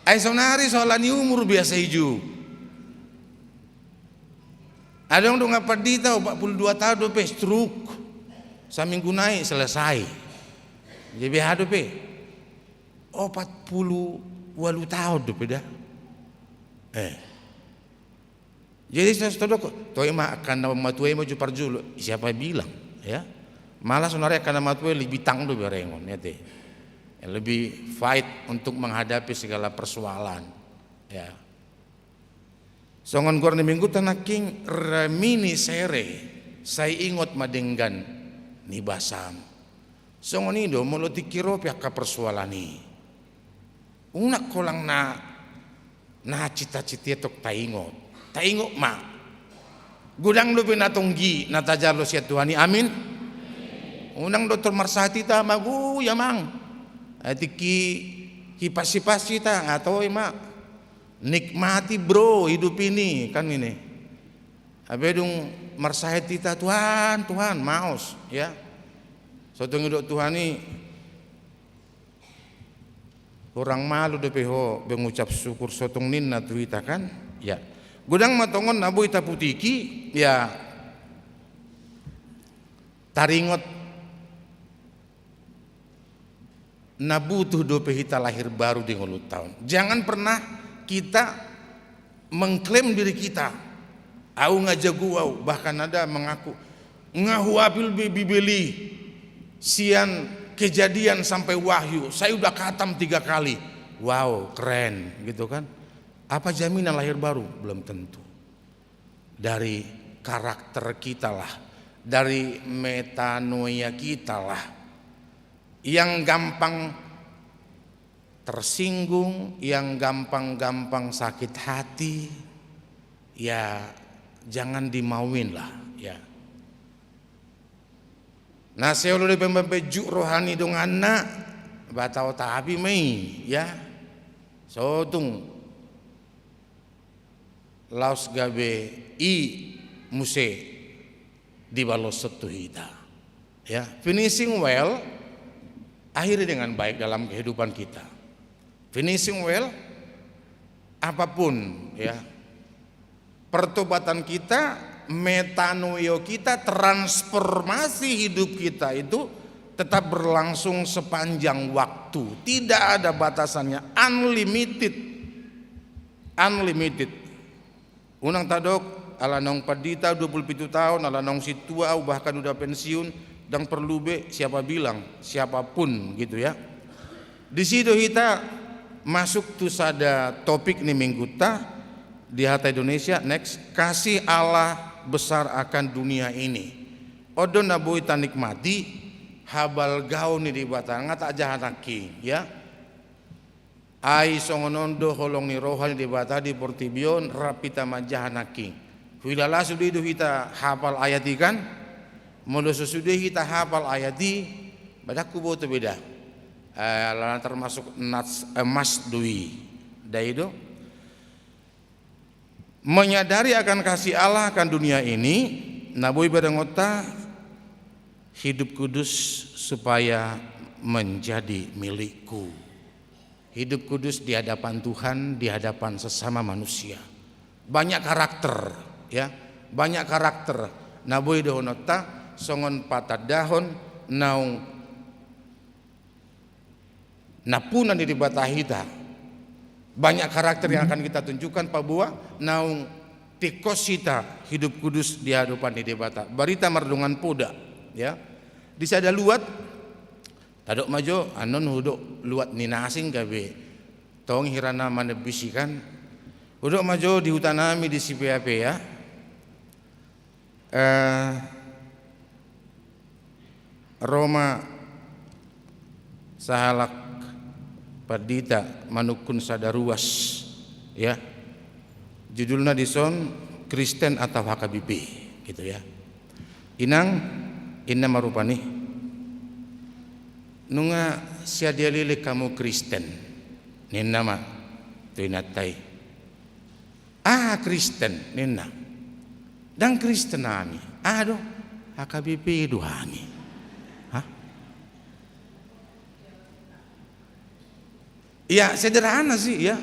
Ai saonari soal ni umur biasa dijou. Adong do nga pandita opat pulu dua taon dope stroke. Saminggu nai selesai. Jadi beha dope. Opat pulu ualu taon dope da. Eh. Jadi so tadok, toe ma angka na matua i maju parjolo, siapa bilang, ya. Malah saonari angka na matua i lebih tang do berengon, ya te. Lebih fight untuk menghadapi segala persoalan, ya. Songon goar ni mingguta nangkin, reminiscere, sai ingot ma denggan ni basam. Songon i do molo tingki ro pe angka persoalan i. Unang holan na, na cita-cita i tong taingot. Taingot ma. Godang dope na tonggi na tajalo sian Tuhan i. Amin. Unang do tor marsahat hita, "Mago i, Amang." Eh, tingki hipas-hipas hita, nga toe ma. "Nikmati, bro, hidup ini," kan ini. Hape dung marsahat hita, "Tuhan, Tuhan," maos, ya. So tung didok Tuhan i, "Kurang malu dope ho mengucap syukur," so tung ninna tu hita kan? Ya. Godang ma tongon na boi taputiki, ya. Taringot na butuh dope hita lahir baru di ngolunta on. Jangan pernah kita mengklaim diri kita, "Au nga jago au," bahkan ada mengaku, "Nga huapil be Bibel i sian Kejadian sampai Wahyu, saya udah khatam tiga kali." Wow, keren, gitu kan. Apa jaminan lahir baru? Belum tentu. Dari karakter kita lah, dari metanoia kita lah, yang gampang tersinggung, yang gampang-gampang sakit hati, ya jangan dimauin lah, ya. Na sai olo dope mambahen juk roha ni donganna, ba taotapi ma i, ya. So tung laos gabe i muse dibaloshon tu hita. Ya, finishing well, akhiri dengan baik dalam kehidupan kita. Finishing well, apapun, ya, pertobatan kita metanoeo kita, transformasi hidup kita itu tetap berlangsung sepanjang waktu. Tidak ada batasannya, unlimited. Unlimited. Unang tadok, ala naung pandita dua pulu pitu taon, ala naung sintua au, bahkan udah pensiun, ndang perlu be siapa bilang, siapapun gitu ya. Di situ kita masuk tu sada topik ni mingguta di Hata Indonesia, next, kasih Allah besar akan dunia ini. On do na boi tanikmati habalgaon ni Debata, nga tajaha nangkin, ya. Ai songon on do holong ni roha ni Debata di portibi on, rap hita manjaha nangkin. Huilala sude do hita hapal ayat i kan? Molo so sude hita hapal ayat i, ba ndang huboto be da. Eh, alana termasuk nas, eh, must do i. Da i do. Menyadari akan kasih Allah akan dunia ini, na boi berengonta, hidup kudus supaya menjadi milikku. Hidup kudus di hadapan Tuhan, di hadapan sesama manusia. Banyak karakter, ya, banyak karakter. Na boi dohononta, songon patandahon naung nampuna ni Debata hita. Banyak karakter yang akan kita tunjukkan, paboa naung tingkos hita hidup kudus di hadapan ni Debata. Barita mardongan poda, ya. Di sada luat, tadok ma jo, annon hudok luat ni na asing gabe tong hira na manebbisi kan. Hudok ma jo di huta nami di Sipea-pea. Eh, ro ma sahalak pandita manungkun sada ruas, ya. Judulna dison Kristen atau H K B P, gitu ya. Inang, inna ma rupani. Nunga sian dia leleng hamu Kristen, ninna ma tu inanta i. Aha Kristen, ninna. Ndang Kristen hami. Aha do? H K B P do hami. Hah? Ya, sederhana sih, ya.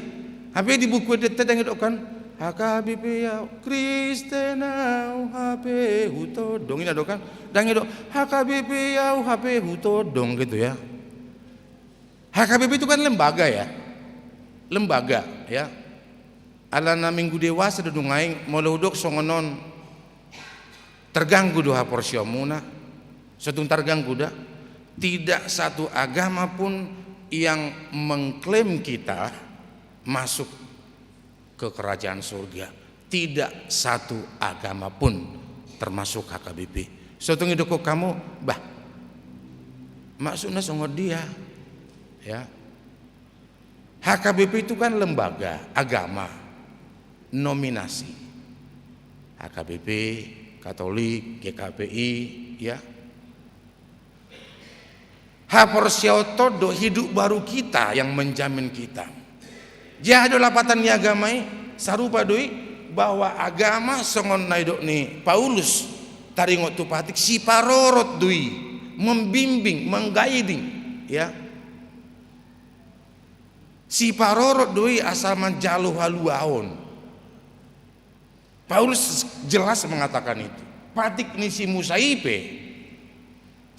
Hape di buku adat ndang didok kan, H K B P au, Kristen au, hape hutodong. Inna do kan? Ndang didok, H K B P au, hape hutodong gitu ya. H K B P itu kan lembaga ya. Lembaga, ya. Alana minggu dewasa do nuaeng, molo hudok songon on, terganggu do haporseaonmuna? Sotung terganggu da. Tidak satu agama pun yang mengklaim kita masuk ke kerajaan surga. Tidak satu agama pun, termasuk H K B P. Sotung didok hamu, bah, maksudna songon dia? Ya. H K B P itu kan lembaga agama, nominasi. H K B P, Katolik, G K P I, ya. Haporseaonta do hidup baru kita yang menjamin kita. Jadi do lapatan ni agama i, sarupa do i, bahwa agama songon na didok ni Paulus taringot tu patik, siparorot do i, membimbing, mengguiding, ya. Siparorot do i asa manjalo haluaon. Paulus jelas mengatakan itu. Patik ni si Musa i pe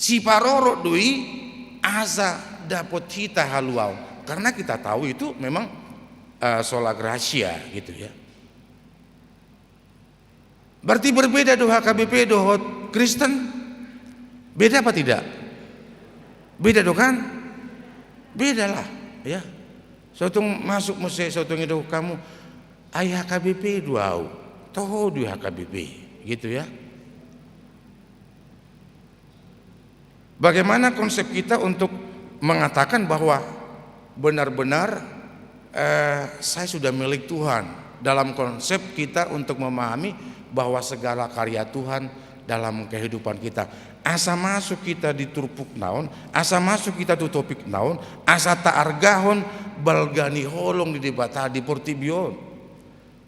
siparorot do i asa dapot hita haluaon. Karena kita tahu itu memang, eh, sola gratia gitu ya. Berarti berbeda do H K B P dohot Kristen? Beda apa tidak? Beda do kan? Beda lah, ya. Sotung masuk muse, sotung didok hamu, ai H K B P do au, toho do H K B P, gitu ya. Bagaimana konsep kita untuk mengatakan bahwa benar-benar, eh, saya sudah milik Tuhan? Dalam konsep kita untuk memahami bahwa segala karya Tuhan dalam kehidupan kita. Asa masuk kita di turpukna on, asa masuk kita tu topikna on, asa taargahon balga ni holong ni Debata di portibi on.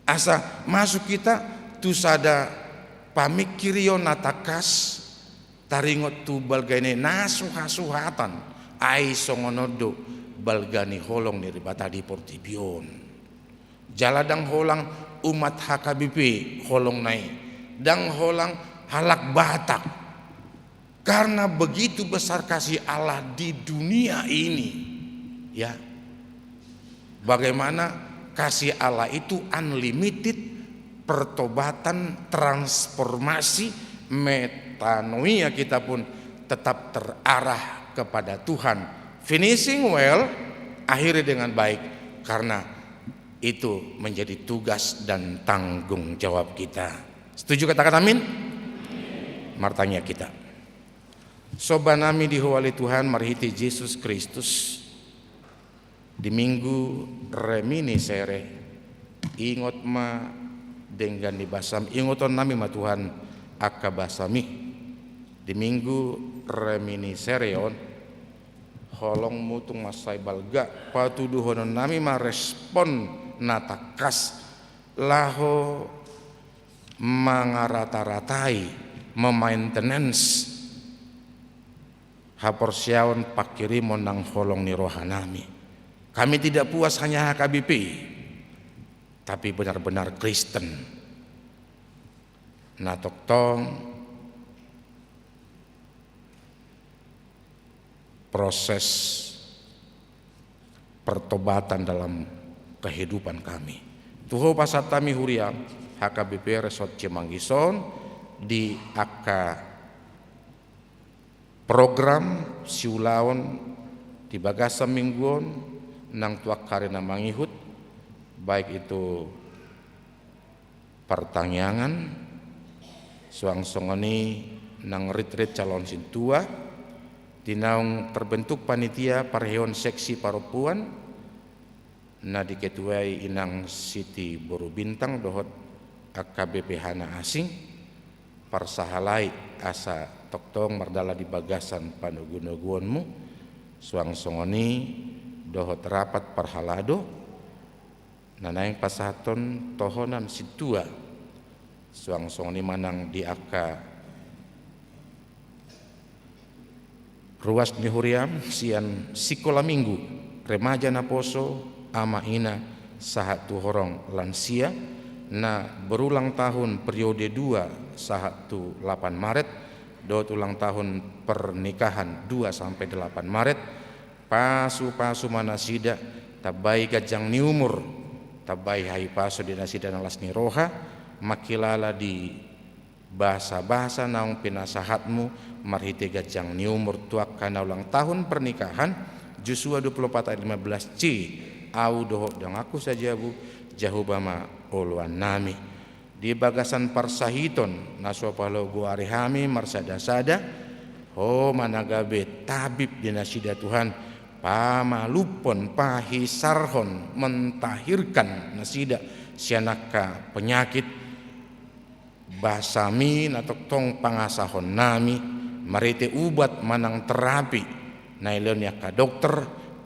Asa masuk kita tu sada pamingkirion na tangkas, taringot tu balga ni na suhasuhatan, ai songon on do balga ni holong ni Debata di portibi on. Jala ndang holan umat H K B P holongna i, Ndang holan halak Batak. Karena begitu besar kasih Allah di dunia ini, ya. Bagaimana kasih Allah itu unlimited, pertobatan, transformasi, metanoia, kita pun tetap terarah kepada Tuhan. Finishing well, akhiri dengan baik, karena itu menjadi tugas dan tanggung jawab kita. Setuju katakan amin? Martangiang hita. Somba nami di Ho ale Tuhan marhite Jesus Kristus, di Minggu Reminiscere, ingot ma denggan ni basam, ingoton nami ma Tuhan angka basami. Di Minggu Reminiscere on, holongmu tung mansai balga, patuduhonon nami ma respon na tangkas, laho mangarata-ratai, memaintenance haporseaon panghirimon nang holong ni roha nami. Kami tidak puas hanya H K B P, tapi benar-benar Kristen. Na tongtong proses pertobatan dalam kehidupan kami. Tu Ho pasahat hami huria H K B P Resort Cimanggis on di angka program siulaon di bagasan minggu on nang tu angka ari na mangihut, baik itu partangiangan, suang songon i nang ritrit calon sintua, di naung terbentuk panitia parheheon seksi parompuan, na diketuai inang Siti boru Bintang dohot angka B P H na asing, parsahalai asa tongtong mardalan di bagasan panogunoguonmu, suang songon i dohot rapat parhalado, na naeng pasahathon tohonan sintua, suang songon i ma nang di angka ruas ni huriam sian sikola minggu, remaja naposo, ama ina, sahat tu horong lansia, na berulang tahun periode dua sahat tu lapan Maret, dohot ulang tahun pernikahan dua sampe delapan Maret, pasu-pasu ma nasida, tambai ganjang ni umur, tambai hahipason di nasida na las ni roha, mangkilala di basa-basa naung pinasahatmu marhite ganjang ni umur tu angka na ulang tahun pernikahan, Josua dua puluh opat ayat lima belas C, au dohot donganku sajabu, Jahowa ma oloan nami. Di bagasan parsahiton na so palogoari hami marsada-sada, Ho ma na gabe tabib di nasida Tuhan, pamalumhon, pahisarhon, mentahirkan nasida sian angka penyakit, basami na tongtong pangasahon nami, marhite ubat manang terapi, na dilehon ni angka dokter,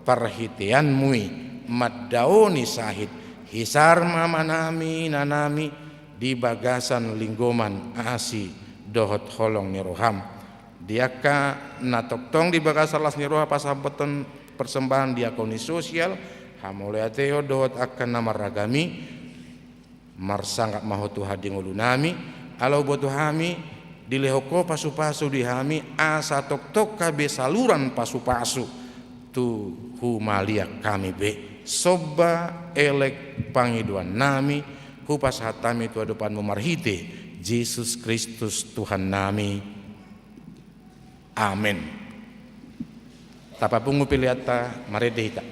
parhiteanmu i, mandaoni sahit, hisar ma amanami, inanami, di bagasan linggoman, asi, dohot holong ni roham. Di angka na tongtong di bagasan las ni roha pasambothon persembahan diakoni sosial, hamauliateon dohot angka na marragam i, marsangap ma Ho tu hande ni ngolunami, ala huboto hami, dilehon Ho pasu-pasu di hami, asa tongtong gabe saluran pasu-pasu, tu humaliang hami be, somba elek pangidoan nami, hupasahat hami tu adopanmu marhite, Jesus Kristus Tuhan nami. Amen. Tapapungu peleanta, marende hita.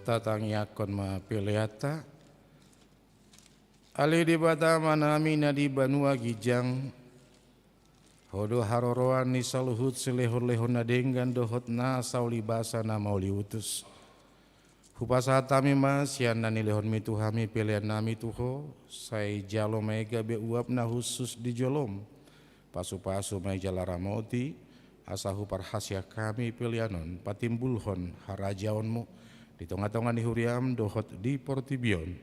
Tatangiangkon ma peleanta. Ale Debata Amanami na di banua ginjang, Ho do haroroan ni saluhut silehonlehon na denggan dohot nasa ulibasa na mauliutus. Hupasahat hami ma sian na nilehonmi tu hami peleannami tu Ho, sai jalo ma i gabe uap na hushus di jolom. Pasupasu ma i jala ramoti, asa huparhaseang hami pelean on patimbulhon harajaonmu di tongatonga ni huriam dohot di portibi on.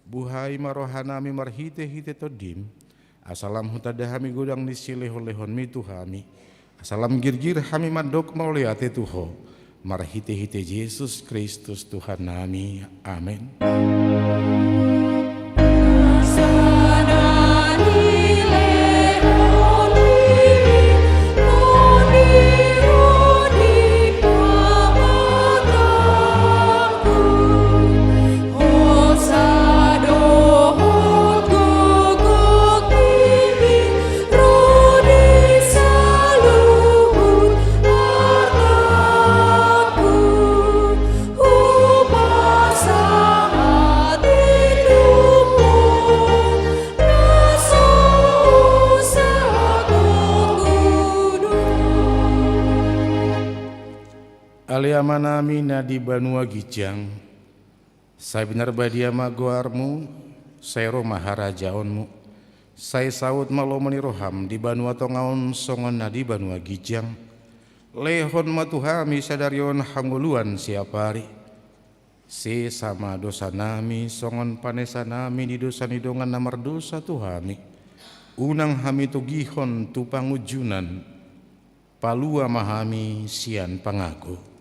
Buhai ma rohanami marhitehite Tondim, asa lam hutanda hami godang ni silehonlehonmi tu hami, asa lam girgir hami mandok mauliate tu Ho, marhitehite Jesus Kristus Tuhannami. Amen. Ale Amanami na di banua ginjang, sai pinarbadia ma goarmu, sai ro ma harajaonmu, sai saut ma lomo ni roham di banua tonga on songon na di banua ginjang. Lehon ma tu hami sadari on hangoluan siapari. Sesa ma dosanami songon panesanami di dosa ni dongan na mardosa tu hami. Unang hami togihon tu pangunjunan. Palua ma hami sian pangago.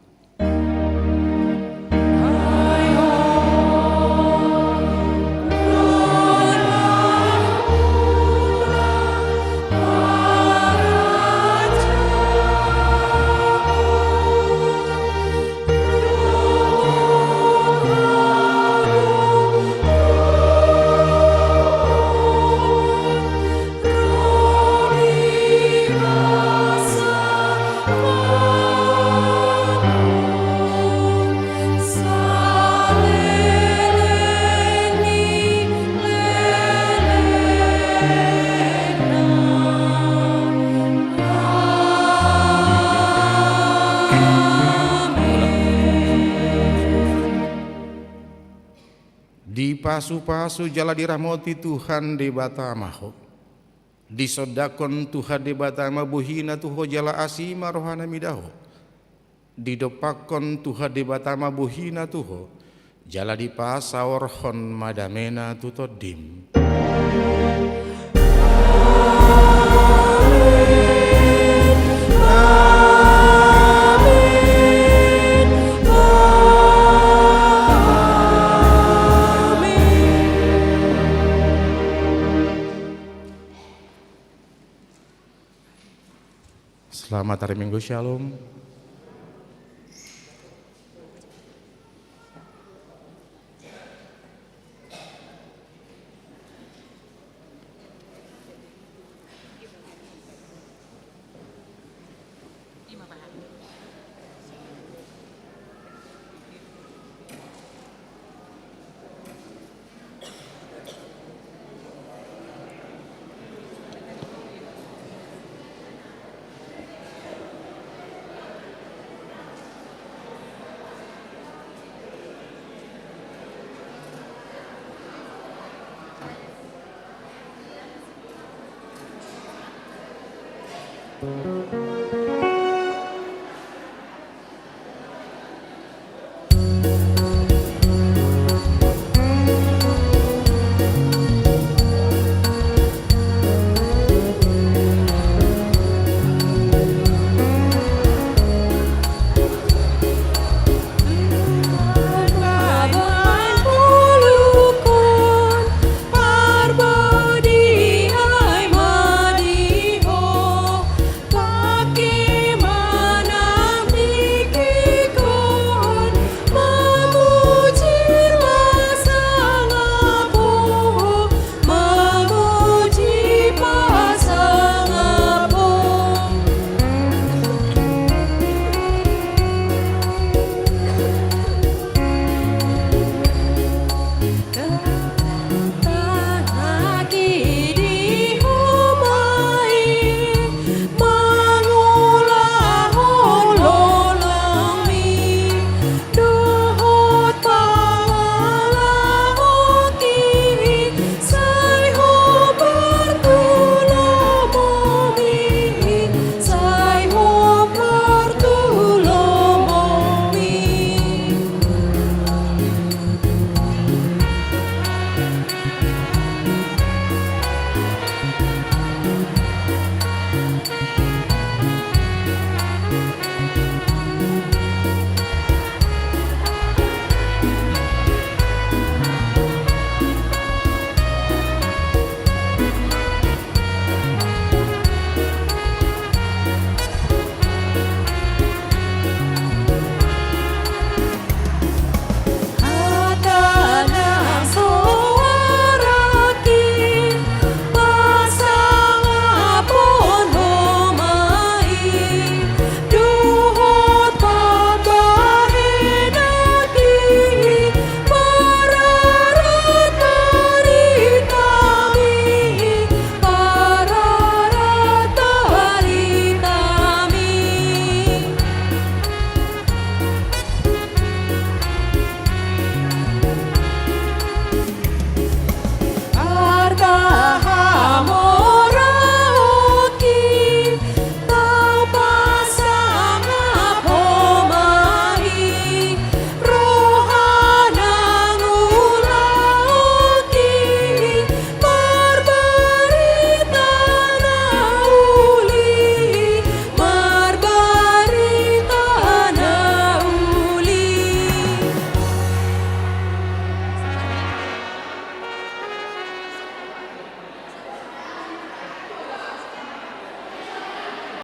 Dipasupasu jala diramoti Tuhan Debata ma ho. Disondangkon Tuhan Debata ma bohina tu ho jala asi ma rohana mida ho. Didompakkon Tuhan Debata ma bohina tu ho, jala dipasaorhon ma damena tu tondim. Selamat hari Minggu, Shalom.